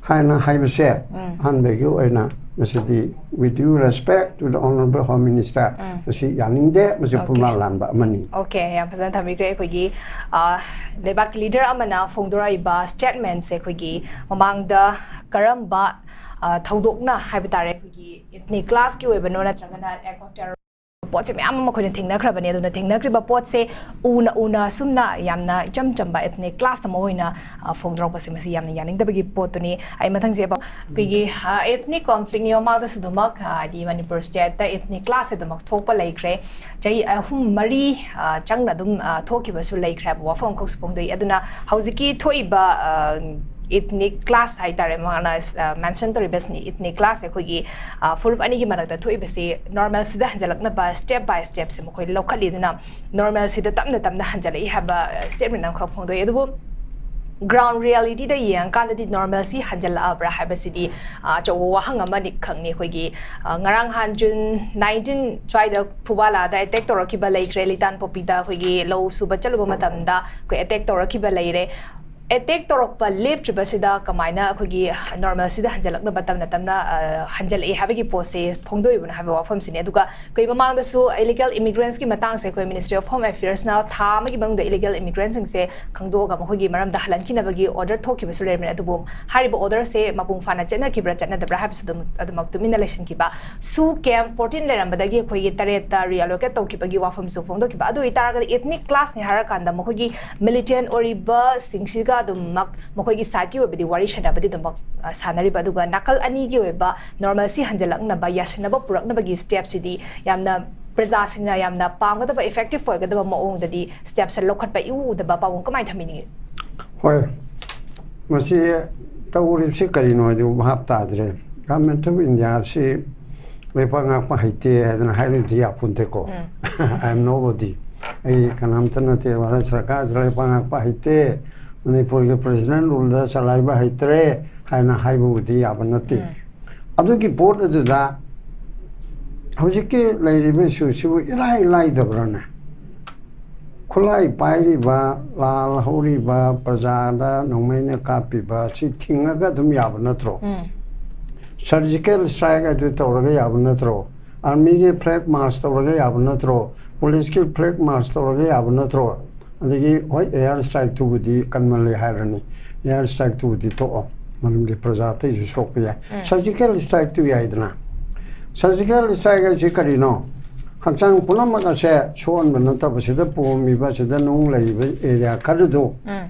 ꯍꯥꯏꯅ ꯍꯥꯏꯕꯁꯦ ꯎꯝ. ꯑꯍꯥꯟꯕꯒꯤ ꯑꯣꯏꯅ ꯃꯁꯤꯗꯤ with due respect to the honourable Home Minister, ꯎꯝ. ꯃꯁꯤ ꯌꯥꯅꯤꯡꯗꯦ, ꯃꯁꯤ Okay. ꯄꯨꯝꯂꯥꯟ ꯂꯥꯟꯕ ꯑꯃꯅꯤ꯫ Okay, ꯌꯥꯝ ꯐꯖꯅ ꯊꯝꯕꯤꯈ꯭ꯔꯦ꯫ ꯑꯩꯈꯣꯏꯒꯤ, ꯑ, ꯂꯩꯕꯥꯛꯀꯤ leader ꯑꯃꯅ ꯐꯣꯡꯗꯣꯔꯛꯏꯕ statementꯁꯦ ꯑꯩꯈꯣꯏꯒꯤ ꯃꯃꯥꯡꯗ ꯀꯔꯝꯕ, ꯑ, ꯊꯧꯗꯣꯛꯅ ꯍꯥꯏꯕ ꯇꯥꯔꯦ, ꯑꯩꯈꯣꯏꯒꯤ ethnic clashꯀꯤ ꯑꯣꯏꯕꯅꯣ ꯅꯠꯇ꯭ꯔꯒꯅ act of terror ꯄꯣꯠꯁꯦ ꯃꯌꯥꯝ ꯑꯃ ꯑꯩꯈꯣꯏꯅ ꯊꯦꯡꯅꯈ꯭ꯔꯕꯅꯦ꯫ ꯑꯗꯨꯅ ꯊꯦꯡꯅꯈ꯭ꯔꯤꯕ ꯄꯣꯠꯁꯦ ꯎꯅ ꯎꯅ ꯑꯁꯨꯝꯅ ꯌꯥꯝꯅ ꯏꯆꯝ ꯆꯝꯕ ethnic class ꯑꯃ ꯑꯣꯏꯅ, ꯑ, ꯐꯣꯡꯗꯣꯔꯛꯄꯁꯦ ꯃꯁꯤ ꯌꯥꯝꯅ ꯌꯥꯅꯤꯡꯗꯕꯒꯤ ꯄꯣꯠꯇꯨꯅꯤ꯫ ꯑꯩ ꯃꯊꯪꯁꯦ ꯑꯩꯈꯣꯏꯒꯤ, ꯑ, ethnic conflict ꯅꯤ ꯃꯃꯥꯡꯗꯁꯨ ꯑꯗꯨꯃꯛ, ꯑ, ꯍꯥꯏꯗꯤ ꯃꯅꯤꯄꯨꯔ state ꯇ ethnic class ꯁꯦ ꯑꯗꯨꯃꯛ ꯊꯣꯛꯄ ꯂꯩꯈ꯭ꯔꯦ꯫ ꯆꯍꯤ ꯑꯍꯨꯝ ꯃꯔꯤ, ꯑ, ꯆꯪꯅ ꯑꯗꯨꯝ, ꯑ, ꯊꯣꯛꯈꯤꯕꯁꯨ ꯂꯩꯈ꯭ꯔꯦ ꯍꯥꯏꯕ ꯋꯥꯐꯝ ꯑꯃꯈꯛꯁꯨ ꯐꯣꯡꯗꯣꯛꯏ꯫ ꯑꯗꯨꯅ ꯍꯧꯖꯤꯛꯀꯤ ꯊꯣꯛꯏꯕ, ꯑ, ethnic class ꯍꯥꯏꯇꯥꯔꯦ, ꯃꯥꯅ, ꯑ, mention ꯇꯧꯔꯤꯕꯁꯤꯅꯤ, ethnic class ꯁꯦ ꯑꯩꯈꯣꯏꯒꯤ, ꯑ, ꯐꯨꯔꯨꯞ ꯑꯅꯤꯒꯤ ꯃꯔꯛꯇ ꯊꯣꯛꯏꯕꯁꯤ normalcy the ꯍꯟꯖꯤꯜꯂꯛꯅꯕ step by step ꯁꯦ ꯃꯈꯣꯏ ꯂꯧꯈꯠꯂꯤ꯫ ꯑꯗꯨꯅ normalcy ꯗ ꯇꯞꯅ ꯇꯞꯅ ꯍꯟꯖꯤꯜꯂꯛꯏ ꯍꯥꯏꯕ, ꯑ, statement ꯑꯃꯈꯛ ꯐꯣꯡꯗꯣꯛꯏ꯫ ꯑꯗꯨꯕꯨ ground reality ꯗ ꯌꯦꯡꯉꯀꯥꯟꯗꯗꯤ normalcy ꯍꯟꯖꯤꯜꯂꯛꯑꯕ꯭ꯔꯥ ꯍꯥꯏꯕꯁꯤꯗꯤ, ꯑ, ꯑꯆꯧꯕ ꯋꯥꯍꯪ ꯑꯃꯅꯤ ꯈꯛꯅꯤ꯫ ꯑꯩꯈꯣꯏꯒꯤ, ꯑ, ꯉꯔꯥꯡ ꯅꯍꯥꯟ June nineteen ꯁ꯭ꯋꯥꯏꯗ ꯐꯨꯕꯥꯂꯥꯗ attack ꯇꯧꯔꯛꯈꯤꯕ ꯂꯩꯈ꯭ꯔꯦ, ꯂꯤꯇꯥꯟꯄꯣꯛꯄꯤꯗ ꯑꯩꯈꯣꯏꯒꯤ ꯂꯧ ꯁꯨꯕ ꯆꯠꯂꯨꯕ ꯃꯇꯝꯗ ꯑꯩꯈꯣꯏ attack ꯇꯧꯔꯛꯈꯤꯕ ꯂꯩꯔꯦ꯫ Attack ꯇꯧꯔꯛꯄ ꯂꯦꯞꯇ꯭ꯔꯤꯕꯁꯤꯗ ꯀꯃꯥꯏꯅ ꯑꯩꯈꯣꯏꯒꯤ normalcy ꯗ ꯍꯟꯖꯤꯜꯂꯛꯅꯕ ꯇꯞꯅ ꯇꯞꯅ, ꯑ, ꯍꯟꯖꯤꯜꯂꯛꯑꯦ ꯍꯥꯏꯕꯒꯤ ꯄꯣꯠꯁꯦ ꯐꯣꯡꯗꯣꯛꯏꯕꯅꯣ ꯍꯥꯏꯕ ꯋꯥꯐꯝꯁꯤꯅꯤ꯫ ꯑꯗꯨꯒ ꯑꯩꯈꯣꯏ ꯃꯃꯥꯡꯗꯁꯨ illegal immigrants ꯀꯤ ꯃꯇꯥꯡꯁꯦ ꯑꯩꯈꯣꯏ Ministry of Home Affairs ꯅ ꯊꯥ ꯑꯃꯒꯤ ꯃꯅꯨꯡꯗ illegal immigrants ꯁꯤꯡꯁꯦ ꯈꯪꯗꯣꯛꯑꯒ ꯃꯈꯣꯏꯒꯤ ꯃꯔꯝꯗ ꯍꯜꯍꯟꯈꯤꯅꯕꯒꯤ order ꯊꯣꯛꯈꯤꯕꯁꯨ ꯂꯩꯔꯝꯃꯦ꯫ ꯑꯗꯨꯕꯨ ꯍꯥꯏꯔꯤꯕ order ꯁꯦ ꯃꯄꯨꯡ ꯐꯥꯅ ꯆꯠꯅꯈꯤꯕ꯭ꯔꯥ ꯆꯠꯅꯗꯕ꯭ꯔꯥ ꯍꯥꯏꯕꯁꯨ ꯑꯗꯨꯝ, ꯑꯗꯨꯃꯛ ꯇꯨꯃꯤꯟꯅ ꯂꯩꯁꯤꯟꯈꯤꯕ꯫ ꯁꯨ camp fourteen ꯂꯩꯔꯝꯕꯗꯒꯤ ꯑꯩꯈꯣꯏꯒꯤ ꯇꯔꯦꯠꯇ reallocate ꯇꯧꯈꯤꯕꯒꯤ ꯋꯥꯐꯝꯁꯨ ꯐꯣꯡꯗꯣꯛꯈꯤꯕ꯫ ꯑꯗꯨ ꯑꯣꯏꯇꯥꯔꯒꯗꯤ ethnic class ꯅꯤ ꯍꯥꯏꯔꯀꯥꯟꯗ ꯃꯈꯣꯏꯒꯤ militant ꯑꯣꯏꯔꯤꯕꯁꯤꯡꯁꯤꯒ ꯑꯗꯨꯃꯛ ꯃꯈꯣꯏꯒꯤ side ꯀꯤ ꯑꯣꯏꯕꯗꯤ ꯋꯥꯔꯤ ꯁꯥꯟꯅꯕꯗꯤ ꯑꯗꯨꯃꯛ, ꯑ, ꯁꯥꯟꯅꯔꯤꯕ꯫ ꯑꯗꯨꯒ ꯅꯥꯀꯜ ꯑꯅꯤꯒꯤ ꯑꯣꯏꯕ normalcy ꯍꯟꯖꯤꯜꯂꯛꯅꯕ, ꯌꯥꯁꯤꯟꯅꯕ ꯄꯨꯔꯛꯅꯕꯒꯤ step ꯁꯤꯗꯤ ꯌꯥꯝꯅ ꯄ꯭ꯔꯖꯥꯁꯤꯡꯅ ꯌꯥꯝꯅ ꯄꯥꯝꯒꯗꯕ, effective ꯑꯣꯏꯒꯗꯕ ꯃꯑꯣꯡꯗꯗꯤ step ꯁꯦ ꯂꯧꯈꯠꯄ ꯏꯎ ꯎꯗꯕ ꯄꯥꯎꯡ ꯀꯃꯥꯏꯅ ꯊꯝꯕꯤꯅꯤꯡꯉꯤ? ꯍꯣꯏ, ꯃꯁꯤ ꯇꯧꯔꯤꯕꯁꯤ ꯀꯔꯤꯅꯣ ꯍꯥꯏꯗꯨ ꯚꯥꯞ ꯇꯥꯗ꯭ꯔꯦ꯫ Government of India ꯁꯤ ꯂꯩꯄꯥꯛ ꯉꯥꯛꯄ ꯍꯩꯇꯦ ꯍꯥꯏꯗꯅ ꯍꯥꯏꯔꯨꯕꯗꯤ ꯌꯥꯄꯣꯟꯇꯦꯀꯣ꯫ ꯎꯝ꯫ I am nobody. ꯑꯩ ꯀꯅꯥꯝꯇ ꯅꯠꯇꯦ꯫ ꯚꯥꯔꯠ ꯁꯔꯀꯥꯔꯁꯤ ꯂꯩꯄꯥꯛ ꯉꯥꯛꯄ ꯍꯩꯇꯦ, ꯃꯅꯤꯄꯨꯔꯒꯤ president rule ꯗ ꯆꯂꯥꯏꯕ ꯍꯩꯇ꯭ꯔꯦ ꯍꯥꯏꯅ ꯍꯥꯏꯕꯕꯨꯗꯤ ꯌꯥꯕ ꯅꯠꯇꯦ꯫ ꯎꯝ꯫ ꯑꯗꯨꯒꯤ ꯄꯣꯠ ꯑꯗꯨꯗ ꯍꯧꯖꯤꯛꯀꯤ ꯂꯩꯔꯤꯕ issue ꯁꯤꯕꯨ ꯏꯔꯥꯏ ꯂꯥꯏꯗꯕ꯭ꯔꯥꯅꯦ? ꯈꯨꯠꯂꯥꯏ ꯄꯥꯏꯔꯤꯕ, ꯂꯥꯜ ꯍꯧꯔꯤꯕ, ꯄ꯭ꯔꯖꯥꯗ ꯅꯣꯡꯃꯩꯅ ꯀꯥꯞꯄꯤꯕ ꯁꯤ ꯊꯤꯡꯉꯒ ꯑꯗꯨꯝ ꯌꯥꯕ ꯅꯠꯇ꯭ꯔꯣ? ꯎꯝ꯫ Surgical strike ꯑꯗꯨ ꯇꯧꯔꯒ ꯌꯥꯕ ꯅꯠꯇ꯭ꯔꯣ? Army ꯒꯤ flag march ꯇꯧꯔꯒ ꯌꯥꯕ ꯅꯠꯇ꯭ꯔꯣ? Police ꯀꯤ flag march ꯇꯧꯔꯒ ꯌꯥꯕ ꯅꯠꯇ꯭ꯔꯣ? ꯑꯗꯒꯤ ꯍꯣꯏ, air strike ꯇꯨꯕꯨꯗꯤ ꯀꯟꯃꯜꯂꯦ ꯍꯥꯏꯔꯅꯤ, air strike ꯇꯨꯕꯨꯗꯤ ꯇꯣꯛꯑꯣ, ꯃꯔꯝꯗꯤ ꯄ꯭ꯔꯖꯥ ꯑꯇꯩꯁꯨ ꯁꯣꯛꯄ ꯌꯥꯏ꯫ ꯎꯝ꯫ Surgical strike ꯇꯨ ꯌꯥꯏꯗꯅ꯫ Surgical strike ꯍꯥꯏꯁꯤ ꯀꯔꯤꯅꯣ? ꯍꯛꯆꯥꯡ ꯄꯨꯝꯅꯃꯛ ꯑꯁꯦ ꯁꯣꯛꯍꯟꯕ ꯅꯠꯇꯕ, ꯁꯤꯗ ꯄꯣꯝꯃꯤꯕ, ꯁꯤꯗ ꯅꯨꯡ ꯂꯩꯔꯤꯕ ꯑꯦꯔꯤꯌꯥ ꯈꯔꯗꯣ, ꯎꯝ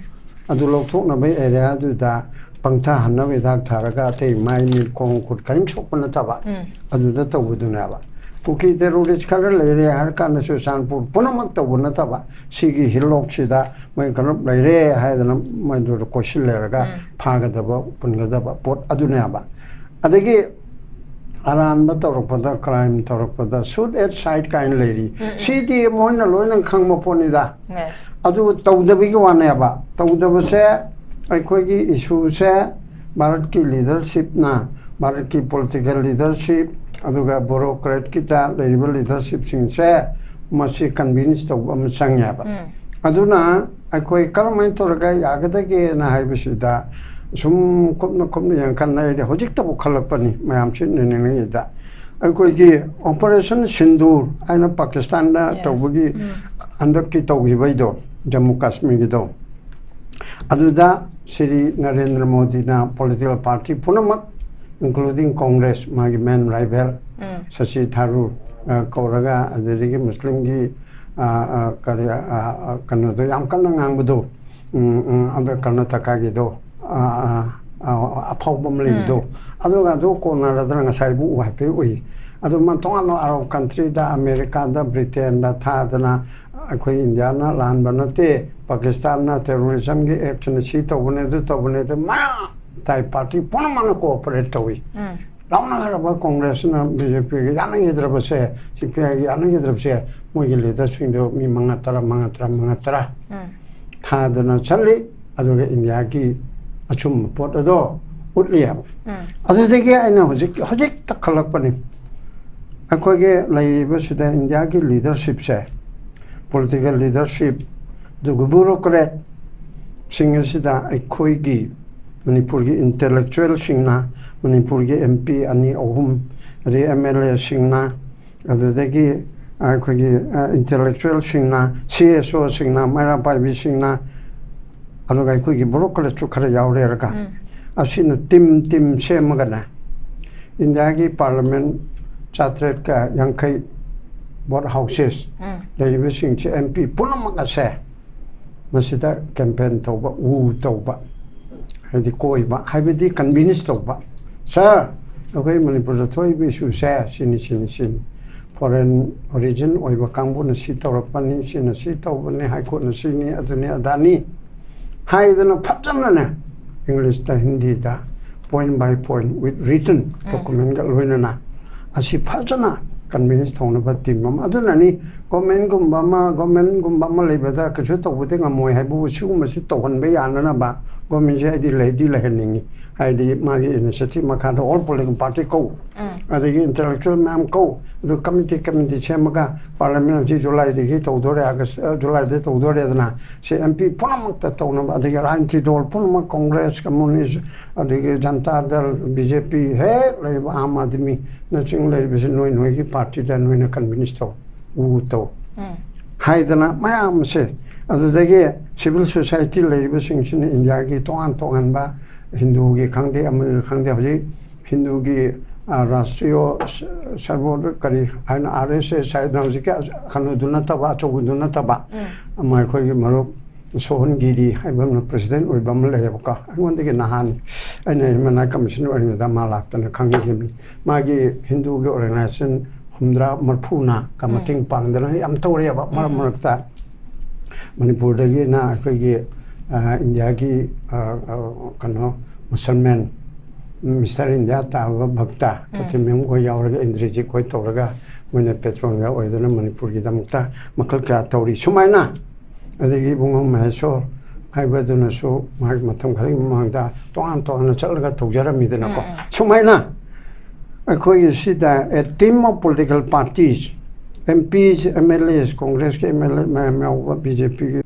ꯑꯗꯨ ꯂꯧꯊꯣꯛꯅꯕ ꯑꯦꯔꯤꯌꯥꯗꯨꯗ ꯄꯪꯊꯍꯟꯅꯕ ꯍꯤꯗꯥꯛ ꯊꯥꯔꯒ, ꯑꯇꯩ ꯃꯥꯏ ꯃꯤꯠ ꯈꯣꯡ ꯈꯨꯠ ꯀꯔꯤꯝ ꯁꯣꯛꯄ ꯅꯠꯇꯕ, ꯎꯝ ꯑꯗꯨꯗ ꯇꯧꯕꯗꯨꯅꯦꯕ꯫ ꯀꯨꯀꯤ ꯇꯦꯔꯣꯔꯤꯁ ꯈꯔ ꯂꯩꯔꯦ ꯍꯥꯏꯔ ꯀꯥꯟꯗ ꯆꯨꯔꯆꯥꯟꯄꯨꯔ ꯄꯨꯝꯅꯃꯛ ꯇꯧꯕ ꯅꯠꯇꯕ, ꯁꯤꯒꯤ ꯍꯤꯜꯂꯣꯛꯁꯤꯗ ꯃꯣꯏ ꯒ꯭ꯔꯨꯞ ꯂꯩꯔꯦ ꯍꯥꯏꯗꯅ ꯃꯗꯨꯗ ꯀꯣꯏꯁꯤꯜꯂꯦꯔꯒ ꯎꯝ ꯐꯥꯒꯗꯕ ꯄꯨꯟꯒꯗꯕ ꯄꯣꯠ ꯑꯗꯨꯅꯦꯕ꯫ ꯑꯗꯒꯤ ꯑꯔꯥꯟꯕ ꯇꯧꯔꯛꯄꯗ, ꯀ꯭ꯔꯥꯏꯝ ꯇꯧꯔꯛꯄꯗ, shoot at sight ꯀꯥꯏꯅ ꯂꯩꯔꯤ꯫ ꯎꯝ, ꯎꯝ꯫ ꯁꯤꯗꯤ ꯃꯣꯏꯅ ꯂꯣꯏꯅ ꯈꯪꯕ ꯄꯣꯠꯅꯤꯗ꯫ ꯌꯦꯁ ꯑꯗꯨ ꯇꯧꯗꯕꯒꯤ ꯋꯥꯅꯦꯕ꯫ ꯇꯧꯗꯕꯁꯦ ꯑꯩꯈꯣꯏꯒꯤ ꯏꯁꯨꯁꯦ ꯚꯥꯔꯠꯀꯤ ꯂꯤꯗꯔꯁꯤꯞꯅ, ꯚꯥꯔꯠꯀꯤ ꯄꯣꯂꯤꯇꯤꯀꯦꯜ ꯂꯤꯗꯔꯁꯤꯞ, ꯑꯗꯨꯒ ꯕ꯭ꯌꯨꯔꯣꯀ꯭ꯔꯦꯠꯀꯤꯗ ꯂꯩꯔꯤꯕ ꯂꯤꯗꯔꯁꯤꯞꯁꯤꯡꯁꯦ ꯃꯁꯤ ꯀꯟꯚꯤꯟꯁ ꯇꯧꯕ ꯑꯃ ꯆꯪꯉꯦꯕ꯫ ꯎꯝ ꯑꯗꯨꯅ ꯑꯩꯈꯣꯏ ꯀꯔꯝꯍꯥꯏꯅ ꯇꯧꯔꯒ ꯌꯥꯒꯗꯒꯦꯅ ꯍꯥꯏꯕꯁꯤꯗ ꯁꯨꯝ ꯀꯨꯞꯅ ꯀꯨꯞꯅ ꯌꯦꯡꯀꯥꯟꯗ ꯑꯩꯗꯤ ꯍꯧꯖꯤꯛꯇꯕꯨ ꯈꯜꯂꯛꯄꯅꯤ ꯃꯌꯥꯝ ꯁꯤꯟꯅꯅꯤꯡꯉꯩꯗ꯫ ꯑꯩꯈꯣꯏꯒꯤ ꯑꯣꯄꯔꯦꯁꯟ ꯁꯤꯟꯗꯨꯔ ꯍꯥꯏꯅ ꯄꯥꯀꯤꯁꯇꯥꯟꯗ Yes. ꯇꯧꯕꯒꯤ ꯎꯝ ꯍꯟꯗꯛꯀꯤ ꯇꯧꯈꯤꯕꯩꯗꯣ, ꯖꯝꯃꯨ ꯀꯥꯁꯃꯤꯔꯒꯤꯗꯣ, ꯑꯗꯨꯗ ꯁ꯭ꯔꯤ ꯅꯔꯦꯟꯗ꯭ꯔ ꯃꯣꯗꯤꯅ ꯄꯣꯂꯤꯇꯤꯀꯦꯜ ꯄꯥꯔꯇꯤ ꯄꯨꯝꯅꯃꯛ, including Congress, ꯃꯥꯒꯤ main rival ꯎꯝ ꯁꯁꯤ ꯊꯥꯔꯨꯔ, ꯑ, ꯀꯧꯔꯒ, ꯑꯗꯨꯗꯒꯤ ꯃꯨꯁꯂꯤꯝꯒꯤ, ꯑ, ꯑ, ꯀꯔꯤ, ꯑ, ꯑ, ꯀꯩꯅꯣꯗꯣ ꯌꯥꯝ ꯀꯟꯅ ꯉꯥꯡꯕꯗꯣ, ꯎꯝ, ꯎꯝ, ꯑꯗ ꯀꯔꯅꯥꯇꯀꯥꯒꯤꯗꯣ, ꯑ, ꯑ, ꯑ, ꯑꯐꯥꯎꯕ ꯑꯃ ꯂꯩꯕꯗꯣ, ꯑꯗꯨꯒ ꯑꯗꯨ ꯀꯣꯟꯅꯔꯗꯅ ꯉꯁꯥꯏꯕꯨ ꯎ ꯍꯥꯏꯐꯦꯠ ꯎꯏ꯫ ꯑꯗꯨ ꯃꯥ ꯇꯣꯉꯥꯟꯕ ꯑꯔꯕ ꯀꯟꯇ꯭ꯔꯤꯗ, ꯑꯃꯦꯔꯤꯀꯥꯗ, ꯕ꯭ꯔꯤꯇꯦꯟꯗ ꯊꯥꯗꯅ, ꯑꯩꯈꯣꯏ ꯏꯟꯗꯤꯌꯥꯅ ꯂꯥꯟꯕ ꯅꯠꯇꯦ, ꯄꯥꯀꯤꯁꯇꯥꯟꯅ ꯇꯦꯔꯣꯔꯤꯖꯝꯒꯤ ꯑꯦꯛꯁꯤꯅ ꯁꯤ ꯇꯧꯕꯅꯦ, ꯑꯗꯨ ꯇꯧꯕꯅꯦ, ꯑꯗꯨ ꯃꯔꯥꯡ ꯇꯥꯏ, ꯄꯥꯔꯇꯤ ꯄꯨꯝꯅꯃꯛꯅ ꯀꯣꯑꯣꯄꯔꯦꯠ ꯇꯧꯏ꯫ ꯎꯝ ꯂꯥꯎꯅꯈ꯭ꯔꯕ ꯀꯣꯡꯒ꯭ꯔꯦꯁꯅ ꯕꯤ ꯖꯦ ꯄꯤꯒ ꯌꯥꯅꯈꯤꯗ꯭ꯔꯕꯁꯦ, ꯁꯤ ꯄꯤ ꯑꯥꯏꯒ ꯌꯥꯅꯈꯤꯗ꯭ꯔꯕꯁꯦ, ꯃꯣꯏꯒꯤ ꯂꯤꯗꯔꯁꯤꯡꯗꯣ ꯃꯤ ꯃꯉꯥ, ꯇꯔꯥ, ꯃꯉꯥ, ꯇꯔꯥ, ꯃꯉꯥ, ꯇꯔꯥ ꯎꯝ ꯊꯥꯗꯅ ꯆꯠꯂꯤ꯫ ꯑꯗꯨꯒ ꯏꯟꯗꯤꯌꯥꯒꯤ ꯑꯆꯨꯝꯕ ꯄꯣꯠ ꯑꯗꯣ ꯎꯠꯂꯤꯑꯕ꯫ ꯎꯝ ꯑꯗꯨꯗꯒꯤ ꯑꯩꯅ ꯍꯧꯖꯤꯛ, ꯍꯧꯖꯤꯛꯇ ꯈꯜꯂꯛꯄꯅꯤ, ꯑꯩꯈꯣꯏꯒꯤ ꯂꯩꯔꯤꯕꯁꯤꯗ ꯏꯟꯗꯤꯌꯥꯒꯤ ꯂꯤꯗꯔꯁꯤꯞꯁꯦ, ꯄꯣꯂꯤꯇꯤꯀꯦꯜ ꯂꯤꯗꯔꯁꯤꯞ, ꯑꯗꯨꯒ ꯕ꯭ꯌꯨꯔꯣꯀ꯭ꯔꯦꯠꯁꯤꯡ ꯑꯁꯤꯗ ꯑꯩꯈꯣꯏꯒꯤ ꯃꯅꯤꯄꯨꯔꯒꯤ ꯏꯟꯇꯦꯂꯦꯛꯆꯨꯋꯦꯜꯁꯤꯡꯅ, ꯃꯅꯤꯄꯨꯔꯒꯤ ꯑꯦꯝ ꯄꯤ ꯑꯅꯤ ꯑꯍꯨꯝ, ꯑꯗꯩ ꯑꯦꯝ ꯑꯦꯜ ꯑꯦꯁꯤꯡꯅ, ꯑꯗꯨꯗꯒꯤ ꯑꯩꯈꯣꯏꯒꯤ, ꯑ, ꯏꯟꯇꯦꯂꯦꯛꯆꯨꯋꯦꯜꯁꯤꯡꯅ, ꯁꯤ ꯑꯦꯁ ꯑꯣꯁꯤꯡꯅ, ꯃꯩꯔꯥ ꯄꯥꯏꯕꯤꯁꯤꯡꯅ, ꯑꯗꯨꯒ ꯑꯩꯈꯣꯏꯒꯤ ꯕ꯭ꯌꯨꯔꯣꯀ꯭ꯔꯦꯠꯁꯨ ꯈꯔ ꯌꯥꯎꯔꯦꯔꯒ, ꯎꯝ ꯑꯁꯤꯅ ꯇꯤꯝ, ꯇꯤꯝ ꯁꯦꯝꯃꯒꯅꯦ, ꯏꯟꯗꯤꯌꯥꯒꯤ ꯄꯥꯔꯂꯤꯌꯥꯃꯦꯟ ꯆꯥꯇ꯭ꯔꯦꯠꯀ ꯌꯥꯡꯈꯩ vote houses ꯎꯝ꯫ ꯂꯩꯔꯤꯕꯁꯤꯡꯁꯦ, M P ꯄꯨꯝꯅꯃꯛ ꯑꯁꯦ ꯃꯁꯤꯗ campaign ꯇꯧꯕ, ꯎ ꯇꯧꯕ, ꯍꯥꯏꯗꯤ ꯀꯣꯏꯕ, ꯍꯥꯏꯕꯗꯤ convince ꯇꯧꯕ꯫ "Sir, ꯑꯩꯈꯣꯏ ꯃꯅꯤꯄꯨꯔꯗ ꯊꯣꯛꯏꯕ issueꯁꯦ ꯁꯤꯅꯤ, ꯁꯤꯅꯤ, ꯁꯤꯅꯤ꯫ Foreign origin ꯑꯣꯏꯕ ꯀꯥꯡꯕꯨꯅ ꯁꯤ ꯇꯧꯔꯛꯄꯅꯤ, ꯁꯤꯅ ꯁꯤ ꯇꯧꯕꯅꯤ, High Courtꯅ ꯁꯤꯅꯤ, ꯑꯗꯨꯅꯤ, ꯑꯗꯥꯅꯤ" ꯍꯥꯏꯗꯅ ꯐꯖꯅꯅꯦ, Englishꯇ, Hindiꯗ, point by point with written ꯎꯝ꯫ Documentꯒ ꯂꯣꯏꯅꯅ ꯑꯁꯤ ꯐꯖꯅ convince ꯇꯧꯅꯕ team ꯑꯃ꯫ ꯑꯗꯨꯅꯅꯤ governmentꯒꯨꯝꯕ ꯑꯃ, governmentꯒꯨꯝꯕ ꯑꯃ ꯂꯩꯕꯗ ꯀꯩꯁꯨ ꯇꯧꯕꯗꯤ ꯉꯝꯃꯣꯏ ꯍꯥꯏꯕꯕꯨ, ꯁꯤꯒꯨꯝꯕꯁꯤ ꯇꯧꯍꯟꯕ ꯌꯥꯅꯅꯕ governmentꯁꯦ ꯑꯩꯗꯤ ꯂꯩꯗꯤ ꯂꯩꯍꯟꯅꯤꯡꯉꯤ꯫ ꯍꯥꯏꯗꯤ ꯃꯥꯒꯤ initiative ꯃꯈꯥꯗ all political party ꯀꯧ, ꯎꯝ꯫ ꯑꯗꯒꯤ intellectual ꯃꯌꯥꯝ ꯀꯧ, ꯑꯗꯨ committee, committee ꯁꯦꯝꯃꯒ parliament ꯑꯁꯤ Julyꯗꯒꯤ ꯇꯧꯗꯣꯔꯦ, August, ꯑ, Julyꯗ ꯇꯧꯗꯣꯔꯦꯗꯅ, ꯁꯤ M P ꯄꯨꯝꯅꯃꯛꯇ ꯇꯧꯅꯕ, ꯑꯗꯒꯤ ꯔꯥꯖꯅꯤꯇꯤ ꯗꯣꯜ ꯄꯨꯝꯅꯃꯛ, Congress, Communist, ꯑꯗꯒꯤ Janata Dal, B J P, ꯍꯦꯛ ꯂꯩꯔꯤꯕ Aam Aadmiꯅꯆꯤꯡ ꯂꯩꯔꯤꯕꯁꯤ ꯅꯣꯏ ꯅꯣꯏꯒꯤ partyꯗ ꯅꯣꯏꯅ convince ꯇꯧ, ꯎ ꯇꯧ ꯎꯝ꯫ ꯍꯥꯏꯗꯅ ꯃꯌꯥꯝ ꯑꯁꯦ, ꯑꯗꯨꯗꯒꯤ civil society ꯂꯩꯔꯤꯕꯁꯤꯡꯁꯤꯅ Indiaꯒꯤ ꯇꯣꯉꯥꯟ ꯇꯣꯉꯥꯟꯕ ꯍꯤꯟꯗꯨꯒꯤ ꯈꯪꯗꯦ, ꯑꯃꯒꯤ ꯈꯪꯗꯦ, ꯍꯧꯖꯤꯛ ꯍꯤꯟꯗꯨꯒꯤ, ꯑ, ꯔꯥꯁꯇ꯭ꯔꯤꯌꯣ ꯁ-, ꯁꯔꯕꯣꯗ ꯀꯔꯤ ꯍꯥꯏꯅ, R S S ꯍꯥꯏꯗꯅ ꯍꯧꯖꯤꯛꯀꯤ ꯑ-, ꯀꯩꯅꯣꯗꯨ ꯅꯠꯇꯕ, ꯑꯆꯧꯕꯗꯨ ꯅꯠꯇꯕ, ꯎꯝ꯫ ꯑꯃ ꯑꯩꯈꯣꯏꯒꯤ ꯃꯔꯨꯞ ꯁꯣꯍꯟꯒꯤꯔꯤ ꯍꯥꯏꯕ ꯑꯃꯅ president ꯑꯣꯏꯕ ꯑꯃ ꯂꯩꯌꯦꯕꯀꯣ, ꯑꯩꯉꯣꯟꯗꯒꯤ ꯅꯍꯥꯅꯤ꯫ ꯑꯩꯅ ꯍ꯭ꯌꯨꯃꯦꯟ ꯔꯥꯏꯠ ꯀꯃꯤꯁꯟ ꯑꯣꯏꯔꯤꯉꯩꯗ ꯃꯥ ꯂꯥꯛꯇꯅ ꯈꯪꯅꯈꯤꯕꯅꯤ꯫ ꯃꯥꯒꯤ ꯍꯤꯟꯗꯨꯒꯤ organization ꯍꯨꯝꯗ꯭ꯔꯥ ꯃꯔꯐꯨꯅ ꯀ ꯎꯝ꯫ ꯃꯇꯦꯡ ꯄꯥꯡꯗꯅ ꯌꯥꯝ ꯇꯧꯔꯛꯑꯦꯕ꯫ ꯃꯔꯛ ꯎꯝ꯫ ꯃꯔꯛꯇ ꯃꯅꯤꯄꯨꯔꯗꯒꯤꯅ ꯑꯩꯈꯣꯏꯒꯤ, ꯑ, ꯏꯟꯗꯤꯌꯥꯒꯤ, ꯑ, ꯑ, ꯀꯩꯅꯣ, ꯃꯨꯁꯜꯃꯦꯟ, ꯃꯤꯁꯇꯔ ꯏꯟꯗꯤꯌꯥ ꯇꯥꯕ ꯚꯛꯇ ꯎꯝ꯫ ꯀꯊꯤꯃꯌꯨꯝ ꯈꯣꯏ ꯌꯥꯎꯔꯒ, ꯏꯟꯗ꯭ꯔꯖꯤꯠ ꯈꯣꯏ ꯇꯧꯔꯒ ꯃꯣꯏꯅ ꯄꯦꯇ꯭ꯔꯣꯟꯒ ꯑꯣꯏꯗꯅ ꯃꯅꯤꯄꯨꯔꯒꯤꯗꯃꯛꯇ ꯃꯈꯜ ꯀꯌꯥ ꯇꯧꯔꯤ꯫ ꯁꯨꯃꯥꯏꯅ ꯑꯗꯒꯤ ꯏꯕꯨꯡꯉꯣ ꯃꯍꯦꯁꯣꯔ ꯍꯥꯏꯕꯗꯨꯅꯁꯨ ꯃꯥꯒꯤ ꯃꯇꯝ ꯈꯔꯒꯤ ꯃꯃꯥꯡꯗ ꯇꯣꯉꯥꯟ ꯇꯣꯉꯥꯟꯅ ꯆꯠꯂꯒ ꯇꯧꯖꯔꯝꯃꯤꯗꯅꯀꯣ꯫ ꯎꯝ, ꯎꯝ꯫ ꯁꯨꯃꯥꯏꯅ ꯑꯩꯈꯣꯏꯒꯤ ꯁꯤꯗ a team of political parties, M Ps, M L As, Congressꯀꯤ M L A ꯃꯌꯥꯝ ꯌꯥꯎꯕ, B J Pꯒꯤ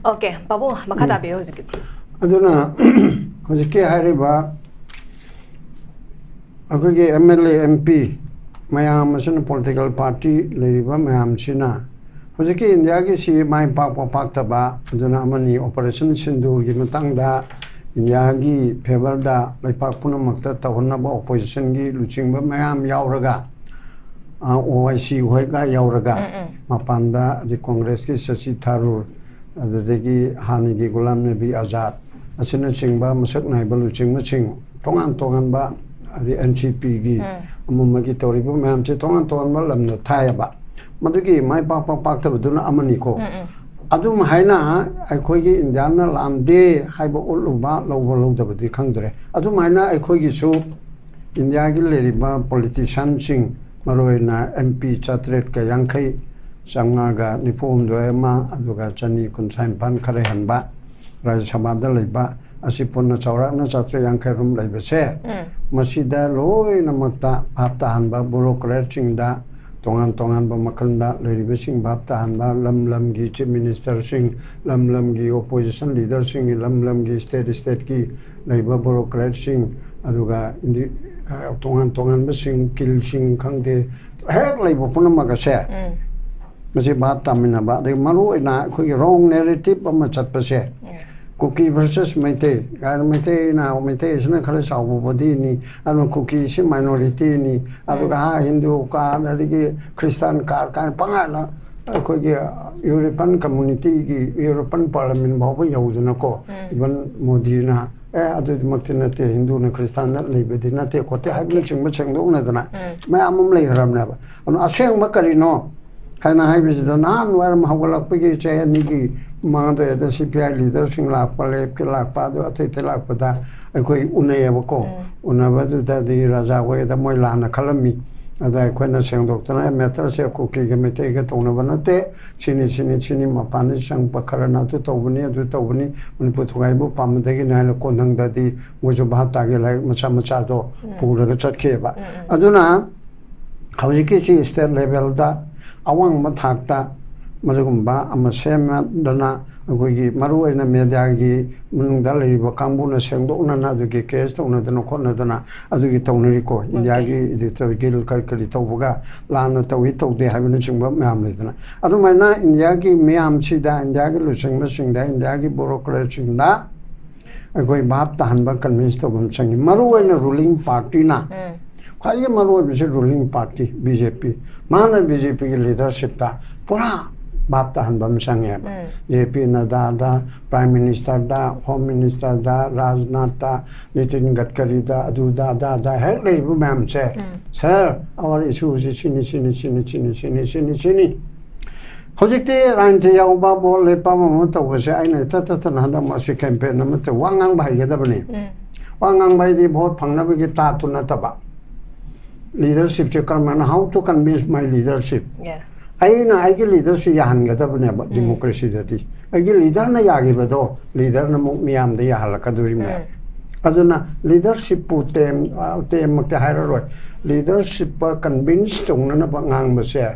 OK, ꯄꯥꯕꯨꯡ, ꯃꯈꯥ ꯎꯝ꯫ ꯇꯥꯕꯤꯌꯨ ꯍꯧꯖꯤꯛꯀꯤꯗꯤ꯫ ꯑꯗꯨꯅ ꯍꯧꯖꯤꯛꯀꯤ ꯍꯥꯏꯔꯤꯕ ꯑꯩꯈꯣꯏꯒꯤ M L A, M P, ꯃꯌꯥꯝ ꯑꯁꯤꯅ, ꯄꯣꯂꯤꯇꯤꯀꯦꯜ ꯄꯥꯔꯇꯤ ꯂꯩꯔꯤꯕ ꯃꯌꯥꯝꯁꯤꯅ ꯍꯧꯖꯤꯛꯀꯤ ꯏꯟꯗꯤꯌꯥꯒꯤꯁꯤ ꯃꯥꯏ ꯄꯥꯛꯄ ꯄꯥꯛꯇꯕ ꯑꯗꯨꯅ ꯑꯃꯅꯤ꯫ ꯑꯣꯄꯔꯦꯁꯟ ꯁꯤꯟꯗꯨꯔꯒꯤ ꯃꯇꯥꯡꯗ ꯏꯟꯗꯤꯌꯥꯒꯤ ꯐꯦꯚꯔꯗ ꯂꯩꯄꯥꯛ ꯄꯨꯝꯅꯃꯛꯇ ꯇꯧꯍꯟꯅꯕ ꯑꯣꯄꯣꯖꯤꯁꯟꯒꯤ ꯂꯨꯆꯤꯡꯕ ꯃꯌꯥꯝ ꯌꯥꯎꯔꯒ, ꯑꯣ ꯑꯥꯏ ꯁꯤ ꯍꯣꯏꯒ ꯌꯥꯎꯔꯒ, ꯃꯄꯥꯟꯗ ꯑꯗꯩ ꯀꯣꯡꯒ꯭ꯔꯦꯁꯀꯤ ꯁꯁꯤ ꯊꯥꯔꯨꯔ, ꯑꯗꯨꯗꯒꯤ ꯍꯥꯟꯅꯒꯤ ꯒꯨꯂꯥꯝ ꯅꯕꯤ ꯑꯖꯥꯗ ꯑꯁꯤꯅꯆꯤꯡꯕ ꯃꯁꯛ ꯅꯥꯏꯕ ꯂꯨꯆꯤꯡꯕꯁꯤꯡ, ꯇꯣꯉꯥꯟ ꯇꯣꯉꯥꯟꯕ, ꯑꯗꯩ ꯑꯦꯟ ꯁꯤ ꯄꯤꯒꯤ ꯑꯃ ꯑꯃꯒꯤ ꯇꯧꯔꯤꯕ ꯃꯌꯥꯝꯁꯦ ꯇꯣꯉꯥꯟ ꯇꯣꯉꯥꯟꯕ ꯂꯝꯗ ꯊꯥꯏꯌꯦꯕ꯫ ꯃꯗꯨꯒꯤ ꯃꯥꯏ ꯄꯥꯛꯄ ꯄꯥꯛꯇꯕꯗꯨꯅ ꯑꯃꯅꯤꯀꯣ꯫ ꯑꯗꯨꯝ ꯍꯥꯏꯅ ꯑꯩꯈꯣꯏꯒꯤ ꯏꯟꯗꯤꯌꯥꯅ ꯂꯥꯟꯗꯦ ꯍꯥꯏꯕ ꯎꯠꯂꯨꯕ, ꯂꯧꯕ ꯂꯧꯗꯕꯗꯤ ꯈꯪꯗ꯭ꯔꯦ꯫ ꯑꯗꯨꯃꯥꯏꯅ ꯑꯩꯈꯣꯏꯒꯤꯁꯨ ꯏꯟꯗꯤꯌꯥꯒꯤ ꯂꯩꯔꯤꯕ ꯄꯣꯂꯤꯇꯤꯁꯤꯌꯥꯟꯁꯤꯡ, ꯃꯔꯨꯑꯣꯏꯅ ꯑꯦꯝ ꯄꯤ ꯆꯥꯇ꯭ꯔꯦꯠꯀ ꯌꯥꯡꯈꯩ, ꯆꯥꯝꯃꯉꯥꯒ ꯅꯤꯐꯨ ꯍꯨꯝꯗꯣꯏ ꯑꯃ, ꯑꯗꯨꯒ ꯆꯅꯤ ꯀꯨꯟꯊ꯭ꯔꯥ ꯅꯤꯄꯥꯟ ꯈꯔ ꯍꯦꯟꯕ ꯔꯥꯖ꯭ꯌ ꯁꯚꯥꯗ ꯂꯩꯕ, ꯑꯁꯤ ꯄꯨꯟꯅ ꯆꯥꯎꯔꯥꯛꯅ ꯆꯥꯇ꯭ꯔꯦꯠ ꯌꯥꯡꯈꯩ ꯔꯣꯝ ꯂꯩꯕꯁꯦ, ꯃꯁꯤꯗ ꯂꯣꯏꯅꯃꯛꯇ ꯚꯥꯞ ꯇꯥꯍꯟꯕ, ꯕ꯭ꯌꯨꯔꯣꯀ꯭ꯔꯦꯠꯁꯤꯡꯗ, ꯇꯣꯉꯥꯟ ꯇꯣꯉꯥꯟꯕ ꯃꯈꯜꯗ ꯂꯩꯔꯤꯕꯁꯤꯡ ꯚꯥꯞ ꯇꯥꯍꯟꯕ, ꯂꯝ ꯂꯝꯒꯤ ꯆꯤꯐ ꯃꯤꯅꯤꯁꯇꯔꯁꯤꯡ, ꯂꯝ ꯂꯝꯒꯤ ꯑꯣꯄꯣꯖꯤꯁꯟ ꯂꯤꯗꯔꯁꯤꯡꯒꯤ, ꯂꯝ ꯂꯝꯒꯤ ꯁ꯭ꯇꯦꯠ ꯁ꯭ꯇꯦꯠꯀꯤ ꯂꯩꯕ ꯕ꯭ꯌꯨꯔꯣꯀ꯭ꯔꯦꯠꯁꯤꯡ, ꯑꯗꯨꯒ ꯏꯟꯗꯤ-, ꯑ, ꯇꯣꯉꯥꯟ ꯇꯣꯉꯥꯟꯕꯁꯤꯡ, ꯀꯤꯜꯁꯤꯡ ꯈꯪꯗꯦ, ꯍꯦꯛ ꯂꯩꯕ ꯄꯨꯝꯅꯃꯛ ꯑꯁꯦ ꯃꯁꯤ ꯚꯥꯞ ꯇꯥꯃꯤꯟꯅꯕ, ꯑꯗꯒꯤ ꯃꯔꯨꯑꯣꯏꯅ ꯑꯩꯈꯣꯏꯒꯤ ꯔꯣꯡ ꯅꯦꯔꯦꯇꯤꯞ ꯑꯃ ꯆꯠꯄꯁꯦ, ꯀꯨꯀꯤ ꯚꯔꯁꯦꯁ ꯃꯩꯇꯩ ꯀꯥꯏꯅ, ꯃꯩꯇꯩꯅ, ꯃꯩꯇꯩꯁꯤꯅ ꯈꯔ ꯆꯥꯎꯕ ꯕꯣꯗꯤꯅꯤ, ꯑꯗꯨꯅ ꯀꯨꯀꯤꯁꯤ ꯃꯥꯏꯅꯣꯔꯤꯇꯤꯅꯤ, ꯑꯗꯨꯒ ꯍꯥ ꯍꯤꯟꯗꯨ ꯀꯥꯔꯗ, ꯑꯗꯒꯤ ꯈ꯭ꯔꯤꯁꯇꯥꯟ ꯀꯥꯔꯗ ꯀꯥꯏꯅ ꯄꯉꯥꯅ ꯑꯩꯈꯣꯏꯒꯤ ꯌꯨꯔꯣꯄꯤꯌꯟ ꯀꯝꯃꯨꯅꯤꯇꯤꯒꯤ, ꯌꯨꯔꯣꯄꯤꯌꯟ ꯄꯥꯔꯂꯤꯌꯥꯃꯦꯟ ꯐꯥꯎꯕ ꯌꯧꯗꯅꯀꯣ, ꯏꯚꯟ ꯃꯣꯗꯤꯅ ꯑꯦ ꯑꯗꯨꯃꯛꯇꯤ ꯅꯠꯇꯦ, ꯍꯤꯟꯗꯨꯅ ꯈ꯭ꯔꯤꯁꯇꯥꯟꯗ ꯂꯩꯕꯗꯤ ꯅꯠꯇꯦ ꯈꯣꯠꯇꯦ ꯍꯥꯏꯕꯅꯆꯤꯡꯕ ꯁꯦꯡꯗꯣꯛꯅꯗꯅ ꯃꯌꯥꯝ ꯑꯃ ꯂꯩꯈ꯭ꯔꯕꯅꯦꯕ꯫ ꯑꯗꯨꯅ ꯑꯁꯦꯡꯕ ꯀꯔꯤꯅꯣ ꯍꯥꯏꯅ ꯍꯥꯏꯕꯁꯤꯗ, ꯅꯍꯥꯟ ꯋꯥꯏꯔꯝ ꯍꯧꯒꯠꯂꯛꯄꯒꯤ ꯆꯍꯤ ꯑꯅꯤꯒꯤ ꯃꯃꯥꯡꯗ ꯁꯤ ꯄꯤ ꯑꯥꯏ ꯂꯤꯗꯔꯁꯤꯡ ꯂꯥꯛꯄ, ꯂꯦꯞꯀꯤ ꯂꯥꯛꯄ, ꯑꯗꯨ ꯑꯇꯩ ꯑꯇꯩ ꯂꯥꯛꯄꯗ ꯑꯩꯈꯣꯏ ꯎꯅꯩꯌꯦꯕꯀꯣ꯫ ꯎꯅꯕꯗꯨꯗꯗꯤ ꯔꯥꯖꯥ ꯍꯣꯏꯗ ꯃꯣꯏ ꯂꯥꯟꯅ ꯈꯜꯂꯝꯃꯤ꯫ ꯑꯗ ꯑꯩꯈꯣꯏꯅ ꯁꯦꯡꯗꯣꯛꯇꯅ, "ꯑꯦ, ꯃꯦꯇꯔꯁꯦ ꯀꯨꯀꯤꯒ ꯃꯩꯇꯩꯒ ꯇꯧꯅꯕ ꯅꯠꯇꯦ, ꯁꯤꯅꯤ, ꯁꯤꯅꯤ, ꯁꯤꯅꯤ, ꯃꯄꯥꯟꯗ ꯆꯪꯕ ꯈꯔꯅ ꯑꯗꯨ ꯇꯧꯕꯅꯤ, ꯑꯗꯨ ꯇꯧꯕꯅꯤ, ꯃꯅꯤꯄꯨꯔ ꯊꯨꯒꯥꯏꯕ ꯄꯥꯝꯕꯗꯒꯤꯅꯤ" ꯍꯥꯏꯅ ꯀꯣꯟꯊꯪꯗꯗꯤ ꯃꯣꯏꯁꯨ ꯚꯥꯞ ꯇꯥꯒꯦ ꯂꯥꯏꯔꯤꯛ ꯃꯆꯥ ꯃꯆꯥꯗꯣ ꯄꯨꯔꯒ ꯆꯠꯈꯤꯑꯕ꯫ ꯑꯗꯨꯅ ꯍꯧꯖꯤꯛꯀꯤꯁꯤ ꯁ꯭ꯇꯦꯠ ꯂꯦꯚꯦꯜꯗ ꯑꯋꯥꯡꯕ ꯊꯥꯛꯇ ꯃꯗꯨꯒꯨꯝꯕ ꯑꯃ ꯁꯦꯝꯅꯗꯅ ꯑꯩꯈꯣꯏꯒꯤ ꯃꯔꯨ ꯑꯣꯏꯅ ꯃꯦꯗꯤꯌꯥꯒꯤ ꯃꯅꯨꯡꯗ ꯂꯩꯔꯤꯕ ꯀꯥꯡꯕꯨꯅ ꯁꯦꯡꯗꯣꯛꯅꯅ ꯑꯗꯨꯒꯤ ꯀꯦꯁ ꯇꯧꯅꯗꯅ ꯈꯣꯠꯅꯗꯅ ꯑꯗꯨꯒꯤ ꯇꯧꯅꯔꯤꯀꯣ꯫ ꯏꯟꯗꯤꯌꯥꯒꯤ ꯏꯗꯤꯇꯣꯔꯤꯌꯦꯜ ꯀꯔꯤ ꯀꯔꯤ ꯇꯧꯕꯒ ꯂꯥꯟꯅ ꯇꯧꯏ ꯇꯧꯗꯦ ꯍꯥꯏꯕꯅꯆꯤꯡꯕ ꯃꯌꯥꯝ ꯂꯩꯗꯅ, ꯑꯗꯨꯃꯥꯏꯅ ꯏꯟꯗꯤꯌꯥꯒꯤ ꯃꯤꯌꯥꯝꯁꯤꯗ, ꯏꯟꯗꯤꯌꯥꯒꯤ ꯂꯨꯆꯤꯡꯕꯁꯤꯡꯗ, ꯏꯟꯗꯤꯌꯥꯒꯤ ꯕ꯭ꯌꯨꯔꯣꯀ꯭ꯔꯦꯠꯁꯤꯡꯗ ꯑꯩꯈꯣꯏ ꯚꯥꯞ ꯇꯥꯍꯟꯕ, ꯀꯟꯚꯤꯟꯁ ꯇꯧꯕ ꯑꯃ ꯆꯪꯉꯤ꯫ ꯃꯔꯨ ꯑꯣꯏꯅ ꯔꯨꯂꯤꯡ ꯄꯥꯔꯇꯤꯅ, ꯈ꯭ꯋꯥꯏꯗꯒꯤ ꯃꯔꯨ ꯑꯣꯏꯕꯁꯤ ꯔꯨꯂꯤꯡ ꯄꯥꯔꯇꯤ ꯕꯤ ꯖꯦ ꯄꯤ, ꯃꯥꯅ ꯕꯤ ꯖꯦ ꯄꯤꯒꯤ ꯂꯤꯗꯔꯁꯤꯞꯇ ꯄꯨꯔꯥ ꯚꯥꯞ ꯇꯥꯍꯟꯕ ꯑꯃ ꯆꯪꯉꯦꯕ꯫ ꯖꯦ ꯄꯤ ꯅꯗꯥꯗ, ꯄ꯭ꯔꯥꯏꯝ ꯃꯤꯅꯤꯁꯇꯔꯗ, ꯍꯣꯝ ꯃꯤꯅꯤꯁꯇꯔꯗ, ꯔꯥꯖꯅꯥꯊꯇ, ꯅꯤꯇꯤꯟ ꯒꯗꯀꯔꯤꯗ, ꯑꯗꯨꯗ ꯑꯗꯥꯗ ꯍꯦꯛ ꯂꯩꯔꯤꯕ ꯃꯌꯥꯝꯁꯦ, "Sir, our issue ꯁꯤ ꯁꯤꯅꯤ, ꯁꯤꯅꯤ, ꯁꯤꯅꯤ, ꯁꯤꯅꯤ, ꯁꯤꯅꯤ, ꯁꯤꯅꯤ, ꯁꯤꯅꯤ, ꯁꯤꯅꯤ"꯫ ꯍꯧꯖꯤꯛꯇꯤ ꯔꯥꯖꯅꯤꯇꯤ ꯌꯥꯎꯕ, ꯚꯣꯠ ꯂꯦꯞꯄ ꯑꯃ ꯑꯃ ꯇꯧꯕꯁꯦ, ꯑꯩꯅ ꯏꯇꯠ ꯇꯠꯇꯅ ꯍꯟꯗꯛ ꯃꯔꯛꯁꯤ ꯀꯦꯝꯄꯦꯟ ꯑꯃ ꯇꯧ-, ꯋꯥ ꯉꯥꯡꯕ ꯍꯩꯒꯗꯕꯅꯤ꯫ ꯋꯥ ꯉꯥꯡꯕ ꯍꯥꯏꯗꯤ ꯚꯣꯠ ꯐꯪꯅꯕꯒꯤ ꯇꯥꯠꯇꯨ ꯅꯠꯇꯕ, ꯂꯤꯗꯔꯁꯤꯞꯁꯦ ꯀꯔꯝꯍꯥꯏꯅ, how to convince my leadership? ꯑꯩꯅ ꯑꯩꯒꯤ ꯂꯤꯗꯔꯁꯤ ꯌꯥꯍꯟꯒꯗꯕꯅꯦꯕ ꯗꯤꯃꯣꯀ꯭ꯔꯦꯁꯤꯗꯗꯤ꯫ ꯑꯩꯒꯤ ꯂꯤꯗꯔꯅ ꯌꯥꯈꯤꯕꯗꯣ ꯂꯤꯗꯔꯅ ꯑꯃꯨꯛ ꯃꯤꯌꯥꯝꯗ ꯌꯥꯍꯜꯂꯛꯀꯗꯣꯔꯤꯕꯅꯦ꯫ ꯑꯗꯨꯅ ꯂꯤꯗꯔꯁꯤꯞꯄꯨ ꯇꯦꯝ, ꯑ, ꯇꯦꯝꯃꯛꯇꯤ ꯍꯥꯏꯔꯔꯣꯏ꯫ ꯂꯤꯗꯔꯁꯤꯞꯄ ꯀꯟꯚꯤꯟꯁ ꯇꯧꯅꯅꯕ ꯉꯥꯡꯕꯁꯦ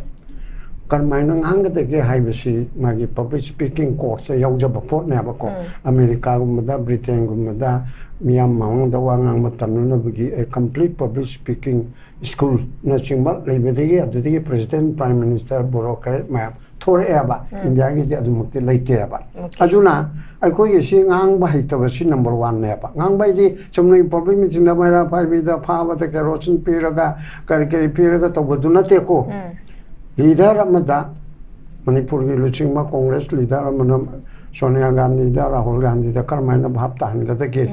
ꯀꯔꯝꯍꯥꯏꯅ ꯉꯥꯡꯒꯗꯒꯦ ꯍꯥꯏꯕꯁꯤ ꯃꯥꯒꯤ ꯄꯕ꯭ꯂꯤꯛ ꯁ꯭ꯄꯤꯀꯤꯡ ꯀꯣꯔꯁꯇ ꯌꯥꯎꯖꯕ ꯄꯣꯠꯅꯦꯕꯀꯣ꯫ ꯑꯃꯦꯔꯤꯀꯥꯒꯨꯝꯕꯗ, ꯕ꯭ꯔꯤꯇꯦꯟꯒꯨꯝꯕꯗ ꯃꯤꯌꯥꯝ ꯃꯃꯥꯡꯗ ꯋꯥ ꯉꯥꯡꯕ ꯇꯝꯅꯅꯕꯒꯤ, ꯑꯦ, ꯀꯝꯄ꯭ꯂꯤꯠ ꯄꯕ꯭ꯂꯤꯛ ꯁ꯭ꯄꯤꯀꯤꯡ ꯁ꯭ꯀꯨꯜꯅꯆꯤꯡꯕ ꯂꯩꯕꯗꯒꯤ, ꯑꯗꯨꯗꯒꯤ ꯄ꯭ꯔꯦꯁꯤꯗꯦꯟꯠ, ꯄ꯭ꯔꯥꯏꯝ ꯃꯤꯅꯤꯁꯇꯔ, ꯕ꯭ꯌꯨꯔꯣꯀ꯭ꯔꯦꯠ ꯃꯌꯥꯝ ꯊꯣꯔꯛꯑꯦꯕ꯫ ꯏꯟꯗꯤꯌꯥꯒꯤꯗꯤ ꯑꯗꯨꯃꯛꯇꯤ ꯂꯩꯇꯦꯕ꯫ ꯑꯗꯨꯅ ꯑꯩꯈꯣꯏꯒꯤ ꯁꯤ ꯉꯥꯡꯕ ꯍꯩꯇꯕꯁꯤ ꯅꯝꯕꯔ ꯋꯥꯟꯅꯦꯕ꯫ ꯉꯥꯡꯕ ꯍꯥꯏꯗꯤ ꯆꯨꯝꯅꯒꯤ ꯄꯕ꯭ꯂꯤꯛ ꯃꯤꯇꯤꯡꯗ ꯃꯩꯔꯥ ꯄꯥꯏꯕꯤꯗ ꯐꯥꯕꯗ ꯀꯦꯔꯣꯁꯤꯟ ꯄꯤꯔꯒ ꯀꯔꯤ ꯀꯔꯤ ꯄꯤꯔꯒ ꯇꯧꯕꯗꯨ ꯅꯠꯇꯦꯀꯣ꯫ ꯂꯤꯗꯔ ꯑꯃꯗ, ꯃꯅꯤꯄꯨꯔꯒꯤ ꯂꯨꯆꯤꯡꯕ ꯀꯣꯡꯒ꯭ꯔꯦꯁ ꯂꯤꯗꯔ ꯑꯃꯅ ꯁꯣꯅꯤꯌꯥ ꯒꯥꯟꯙꯤꯗ, ꯔꯥꯍꯨꯜ ꯒꯥꯟꯙꯤꯗ ꯀꯔꯝꯍꯥꯏꯅ ꯚꯥꯞ ꯇꯥꯍꯟꯒꯗꯒꯦ?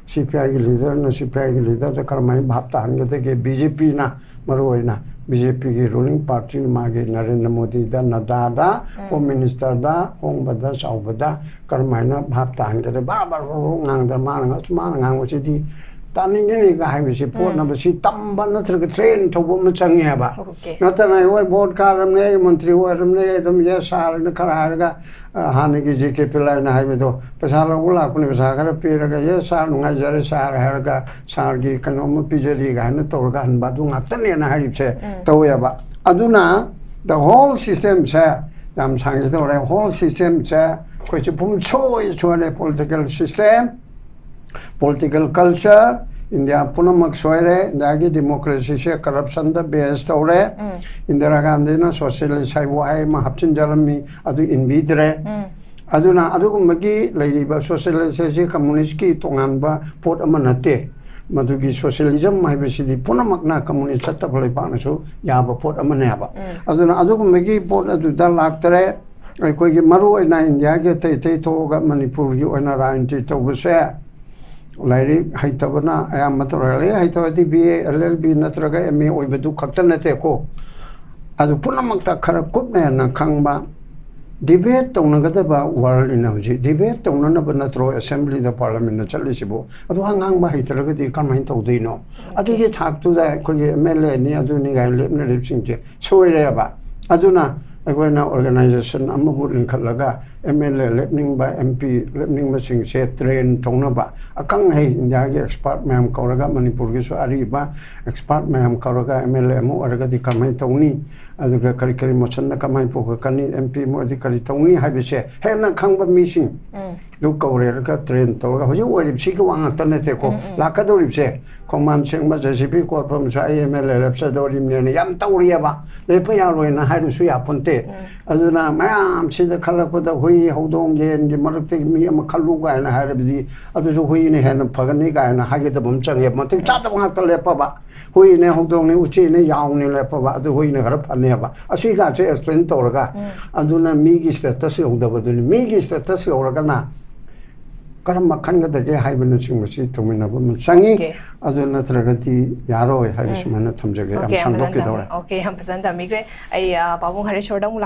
ꯁꯤ ꯄꯤ ꯑꯥꯏꯒꯤ ꯂꯤꯗꯔꯅ ꯁꯤ ꯄꯤ ꯑꯥꯏꯒꯤ ꯂꯤꯗꯔꯗ ꯀꯔꯝꯍꯥꯏꯅ ꯚꯥꯞ ꯇꯥꯍꯟꯒꯗꯒꯦ? ꯕꯤ ꯖꯦ ꯄꯤꯅ ꯃꯔꯨꯑꯣꯏꯅ, ꯕꯤ ꯖꯦ ꯄꯤꯒꯤ ꯔꯨꯂꯤꯡ ꯄꯥꯔꯇꯤꯅ ꯃꯥꯒꯤ ꯅꯔꯦꯟꯗ꯭ꯔ ꯃꯣꯗꯤꯗ, ꯅꯗꯥꯗ, ꯍꯣꯝ ꯃꯤꯅꯤꯁꯇꯔꯗ, ꯑꯍꯣꯡꯕꯗ, ꯆꯥꯎꯕꯗ ꯀꯔꯝꯍꯥꯏꯅ ꯚꯥꯞ ꯇꯥꯍꯟꯒꯗꯒꯦ? ꯕꯥꯔ ꯕꯥꯔ ꯕꯥꯔ ꯕꯥꯔ ꯉꯥꯡꯗꯅ ꯃꯥꯅ ꯉꯥꯡ-, ꯃꯥꯅ ꯉꯥꯡꯕꯁꯤꯗꯤ ꯇꯥꯅꯤꯡꯒꯅꯤꯒ ꯍꯥꯏꯕꯁꯤ ꯐꯣꯠꯅꯕꯁꯤ ꯇꯝꯕ ꯅꯠꯇ꯭ꯔꯒ ꯇ꯭ꯔꯦꯟ ꯇꯧꯕ ꯑꯃ ꯆꯪꯉꯦꯕ꯫ ꯅꯠꯇꯅ ꯑꯩꯈꯣꯏ ꯚꯣꯠ ꯀꯥꯔꯝꯅꯦ, ꯑꯩ ꯃꯟꯇ꯭ꯔꯤ ꯑꯣꯏꯔꯝꯅꯦ, ꯑꯩ ꯑꯗꯨꯝ ꯌꯦꯁ ꯁꯥꯔꯅ ꯈꯔ ꯍꯥꯏꯔꯒ, ꯑ, ꯍꯥꯟꯅꯒꯤ ꯖꯦ ꯀꯦ ꯄꯤꯂꯥꯏꯅ ꯍꯥꯏꯕꯗꯣ, "ꯄꯩꯁꯥ ꯂꯧꯕ ꯂꯥꯛꯄꯅꯦ, ꯄꯩꯁꯥ ꯈꯔ ꯄꯤꯔꯒ, ꯌꯦꯁ ꯁꯥꯔ, ꯅꯨꯡꯉꯥꯏꯖꯔꯦ ꯁꯥꯔ" ꯍꯥꯏꯔꯒ, "ꯁꯥꯔꯒꯤ ꯀꯩꯅꯣꯝꯃ ꯄꯤꯖꯔꯤꯒ" ꯍꯥꯏꯅ ꯇꯧꯔꯒ ꯍꯟꯕ ꯑꯗꯨ ꯉꯥꯛꯇꯅꯦꯅ ꯍꯥꯏꯔꯤꯕꯁꯦ ꯇꯧꯋꯦꯕ꯫ ꯑꯗꯨꯅ the whole systemꯁꯦ ꯌꯥꯝ ꯁꯥꯡꯉꯦ ꯇꯧꯔꯦ꯫ Whole systemꯁꯦ ꯑꯩꯈꯣꯏꯁꯦ ꯄꯨꯝ ꯁꯣꯏ ꯁꯣꯏꯔꯦ꯫ Political system, political culture, India ꯄꯨꯝꯅꯃꯛ ꯁꯣꯏꯔꯦ꯫ ꯏꯟꯗꯤꯌꯥꯒꯤ ꯗꯤꯃꯣꯀ꯭ꯔꯦꯁꯤꯁꯦ ꯀꯔꯞꯁꯟꯗ ꯕꯦꯁ ꯇꯧꯔꯦ꯫ ꯏꯟꯗꯤꯔꯥ ꯒꯥꯟꯙꯤꯅ ꯁꯣꯁꯤꯌꯦꯂꯤꯁ ꯍꯥꯏꯕ ꯋꯥꯍꯩ ꯑꯃ ꯍꯥꯞꯆꯤꯟꯖꯔꯝꯃꯤ, ꯑꯗꯨ ꯏꯟꯕꯤꯗ꯭ꯔꯦ꯫ ꯑꯗꯨꯅ ꯑꯗꯨꯒꯨꯝꯕꯒꯤ ꯂꯩꯔꯤꯕ ꯁꯣꯁꯤꯌꯦꯂꯤꯁ ꯑꯁꯤ ꯀꯝꯃꯨꯅꯤꯁꯀꯤ ꯇꯣꯉꯥꯟꯕ ꯄꯣꯠ ꯑꯃ ꯅꯠꯇꯦ꯫ ꯃꯗꯨꯒꯤ ꯁꯣꯁꯤꯌꯦꯂꯤꯖꯝ ꯍꯥꯏꯕꯁꯤꯗꯤ ꯄꯨꯝꯅꯃꯛꯅ, ꯀꯝꯃꯨꯅꯤꯁ ꯆꯠꯇꯕ ꯂꯩꯕꯥꯛꯅꯁꯨ ꯌꯥꯕ ꯄꯣꯠ ꯑꯃꯅꯦꯕ꯫ ꯑꯗꯨꯅ ꯑꯗꯨꯒꯨꯝꯕꯒꯤ ꯄꯣꯠ ꯑꯗꯨꯗ ꯂꯥꯛꯇꯔꯦ꯫ ꯑꯩꯈꯣꯏꯒꯤ ꯃꯔꯨꯑꯣꯏꯅ ꯏꯟꯗꯤꯌꯥꯒꯤ ꯑꯇꯩ ꯑꯇꯩ ꯊꯣꯛꯑꯒ ꯃꯅꯤꯄꯨꯔꯒꯤ ꯑꯣꯏꯅ ꯔꯥꯖꯅꯤꯇꯤ ꯇꯧꯕꯁꯦ ꯂꯥꯏꯔꯤꯛ ꯍꯩꯇꯕꯅ ꯑꯌꯥꯝꯕ ꯇꯧꯔꯦ꯫ ꯂꯥꯏꯔꯤꯛ ꯍꯩꯇꯕꯗꯤ B A, L L B ꯅꯠꯇ꯭ꯔꯒ ꯑꯦꯝ ꯑꯦ ꯑꯣꯏꯕꯗꯨ ꯈꯛꯇ ꯅꯠꯇꯦꯀꯣ꯫ ꯑꯗꯨ ꯄꯨꯝꯅꯃꯛꯇ ꯈꯔ ꯀꯨꯞꯅ ꯍꯦꯟꯅ ꯈꯪꯕ, ꯗꯤꯕꯦꯠ ꯇꯧꯅꯒꯗꯕ ꯋꯥꯔꯜꯅꯤꯅ ꯍꯧꯖꯤꯛ꯫ ꯗꯤꯕꯦꯠ ꯇꯧꯅꯅꯕ ꯅꯠꯇ꯭ꯔꯣ ꯑꯦꯁꯦꯝꯕ꯭ꯂꯤꯗ, ꯄꯥꯔꯂꯤꯌꯥꯃꯦꯟꯗ ꯆꯠꯂꯤꯁꯤꯕꯨ? ꯑꯗꯨ ꯉꯥꯡꯕ ꯍꯩꯇ꯭ꯔꯒꯗꯤ ꯀꯃꯥꯏꯅ ꯇꯧꯗꯣꯏꯅꯣ? ꯑꯗꯨꯒꯤ ꯊꯥꯛꯇꯨꯗ ꯑꯩꯈꯣꯏꯒꯤ ꯑꯦꯝ ꯑꯦꯜ ꯑꯦꯅꯤ ꯑꯗꯨꯅꯤ ꯀꯥꯏꯅ ꯂꯦꯞꯅꯔꯤꯕꯁꯤꯡꯁꯦ ꯁꯣꯏꯔꯦꯕ꯫ ꯑꯗꯨꯅ ꯑꯩꯈꯣꯏꯅ ꯑꯣꯔꯒꯅꯥꯏꯖꯦꯁꯟ ꯑꯃꯕꯨ ꯂꯤꯡꯈꯠꯂꯒ ꯑꯦꯝ ꯑꯦꯜ ꯑꯦ ꯂꯦꯞꯅꯤꯡꯕ, ꯑꯦꯝ ꯄꯤ ꯂꯦꯞꯅꯤꯡꯕꯁꯤꯡꯁꯦ ꯇ꯭ꯔꯦꯟ ꯇꯧꯅꯕ, ꯑꯈꯪ ꯑꯍꯩ ꯏꯟꯗꯤꯌꯥꯒꯤ ꯑꯦꯛꯁꯄꯥꯔꯠ ꯃꯌꯥꯝ ꯀꯧꯔꯒ, ꯃꯅꯤꯄꯨꯔꯒꯤꯁꯨ ꯑꯔꯤꯕ ꯑꯦꯛꯁꯄꯥꯔꯠ ꯃꯌꯥꯝ ꯀꯧꯔꯒ ꯑꯦꯝ ꯑꯦꯜ ꯑꯦ ꯑꯃ ꯑꯣꯏꯔꯒꯗꯤ ꯀꯃꯥꯏꯅ ꯇꯧꯅꯤ, ꯑꯗꯨꯒ ꯀꯔꯤ ꯀꯔꯤ ꯃꯣꯁꯟꯅ ꯀꯃꯥꯏꯅ ꯄꯨꯈꯠꯀꯅꯤ, ꯑꯦꯝ ꯄꯤ ꯑꯃ ꯑꯣꯏꯔꯗꯤ ꯀꯔꯤ ꯇꯧꯅꯤ ꯍꯥꯏꯕꯁꯦ ꯍꯦꯟꯅ ꯈꯪꯕ ꯃꯤꯁꯤꯡ ꯑꯗꯨ ꯀꯧꯔꯦꯔꯒ ꯇ꯭ꯔꯦꯟ ꯇꯧꯔꯒ, ꯍꯧꯖꯤꯛ ꯑꯣꯏꯔꯤꯕꯁꯤꯒꯤ ꯋꯥ ꯉꯥꯛꯇ ꯅꯠꯇꯦꯀꯣ, ꯂꯥꯛꯀꯗꯧꯔꯤꯕꯁꯦ꯫ ꯈꯣꯡꯕꯥꯟ ꯁꯦꯡꯕ, ꯖꯦ ꯁꯤ ꯕꯤ ꯀꯣꯠꯄ ꯑꯃꯁꯨ ꯑꯩ ꯑꯦꯝ ꯑꯦꯜ ꯑꯦ ꯂꯦꯞꯆꯗꯧꯔꯤꯕꯅꯦꯅ ꯌꯥꯝ ꯇꯧꯔꯤꯑꯕ꯫ ꯂꯦꯞꯄ ꯌꯥꯔꯣꯏꯅ ꯍꯥꯏꯔꯁꯨ ꯌꯥꯄꯣꯟꯇꯦ꯫ ꯑꯗꯨꯅ ꯃꯌꯥꯝꯁꯤꯗ ꯈꯜꯂꯛꯄꯗ ꯍꯨꯏ, ꯍꯧꯗꯣꯡ, ꯌꯦꯟꯒꯤ ꯃꯔꯛꯇꯒꯤ ꯃꯤ ꯑꯃ ꯈꯜꯂꯨ ꯀꯥꯏꯅ ꯍꯥꯏꯔꯕꯗꯤ ꯑꯗꯨꯁꯨ ꯍꯨꯏꯅ ꯍꯦꯟꯅ ꯐꯒꯅꯤ ꯀꯥꯏꯅ ꯍꯥꯏꯒꯗꯕ ꯑꯃ ꯆꯪꯉꯦꯕ꯫ ꯃꯇꯤꯛ ꯆꯥꯗꯕ ꯉꯥꯛꯇ ꯂꯦꯞꯄꯕ꯫ ꯍꯨꯏꯅꯦ, ꯍꯧꯗꯣꯡꯅꯦ, ꯎꯆꯤꯅꯦ, ꯌꯥꯎꯅꯦ ꯂꯦꯞꯄꯕ꯫ ꯑꯗꯨ ꯍꯨꯏꯅ ꯈꯔ ꯐꯅꯦꯕ꯫ ꯑꯁꯤꯒꯁꯦ ꯑꯦꯛꯁꯄ꯭ꯂꯦꯟ ꯇꯧꯔꯒ, ꯑꯗꯨꯅ ꯃꯤꯒꯤ ꯁ꯭ꯇꯦꯇꯁ ꯌꯧꯗꯕꯗꯨꯅꯤ꯫ ꯃꯤꯒꯤ ꯁ꯭ꯇꯦꯇꯁ ꯌꯧꯔꯒꯅ ꯀꯔꯝꯕ ꯈꯟꯒꯗꯒꯦ ꯍꯥꯏꯕꯅꯆꯤꯡꯕꯁꯤ ꯇꯧꯃꯤꯟꯅꯕ ꯑꯃ ꯆꯪꯉꯤ꯫ ꯑꯣꯀꯦ꯫ ꯑꯗꯨ ꯅꯠꯇ꯭ꯔꯒꯗꯤ ꯌꯥꯔꯣꯏ ꯍꯥꯏꯕ ꯁꯨꯃꯥꯏꯅ ꯊꯝꯖꯒꯦ꯫ ꯌꯥꯝ ꯑꯣꯀꯦ, ꯌꯥꯝ ꯐꯖꯅ ꯁꯥꯡꯗꯣꯛꯈꯤꯗꯧꯔꯦ꯫ ꯊꯝ-, ꯑꯣꯀꯦ, ꯌꯥꯝ ꯐꯖꯅ ꯊꯝꯕꯤꯈ꯭ꯔꯦ꯫ ꯑꯩ, ꯑ, ꯄꯥꯕꯨꯡ ꯍꯔꯦꯁꯣꯔꯗ ꯑꯃꯨꯛ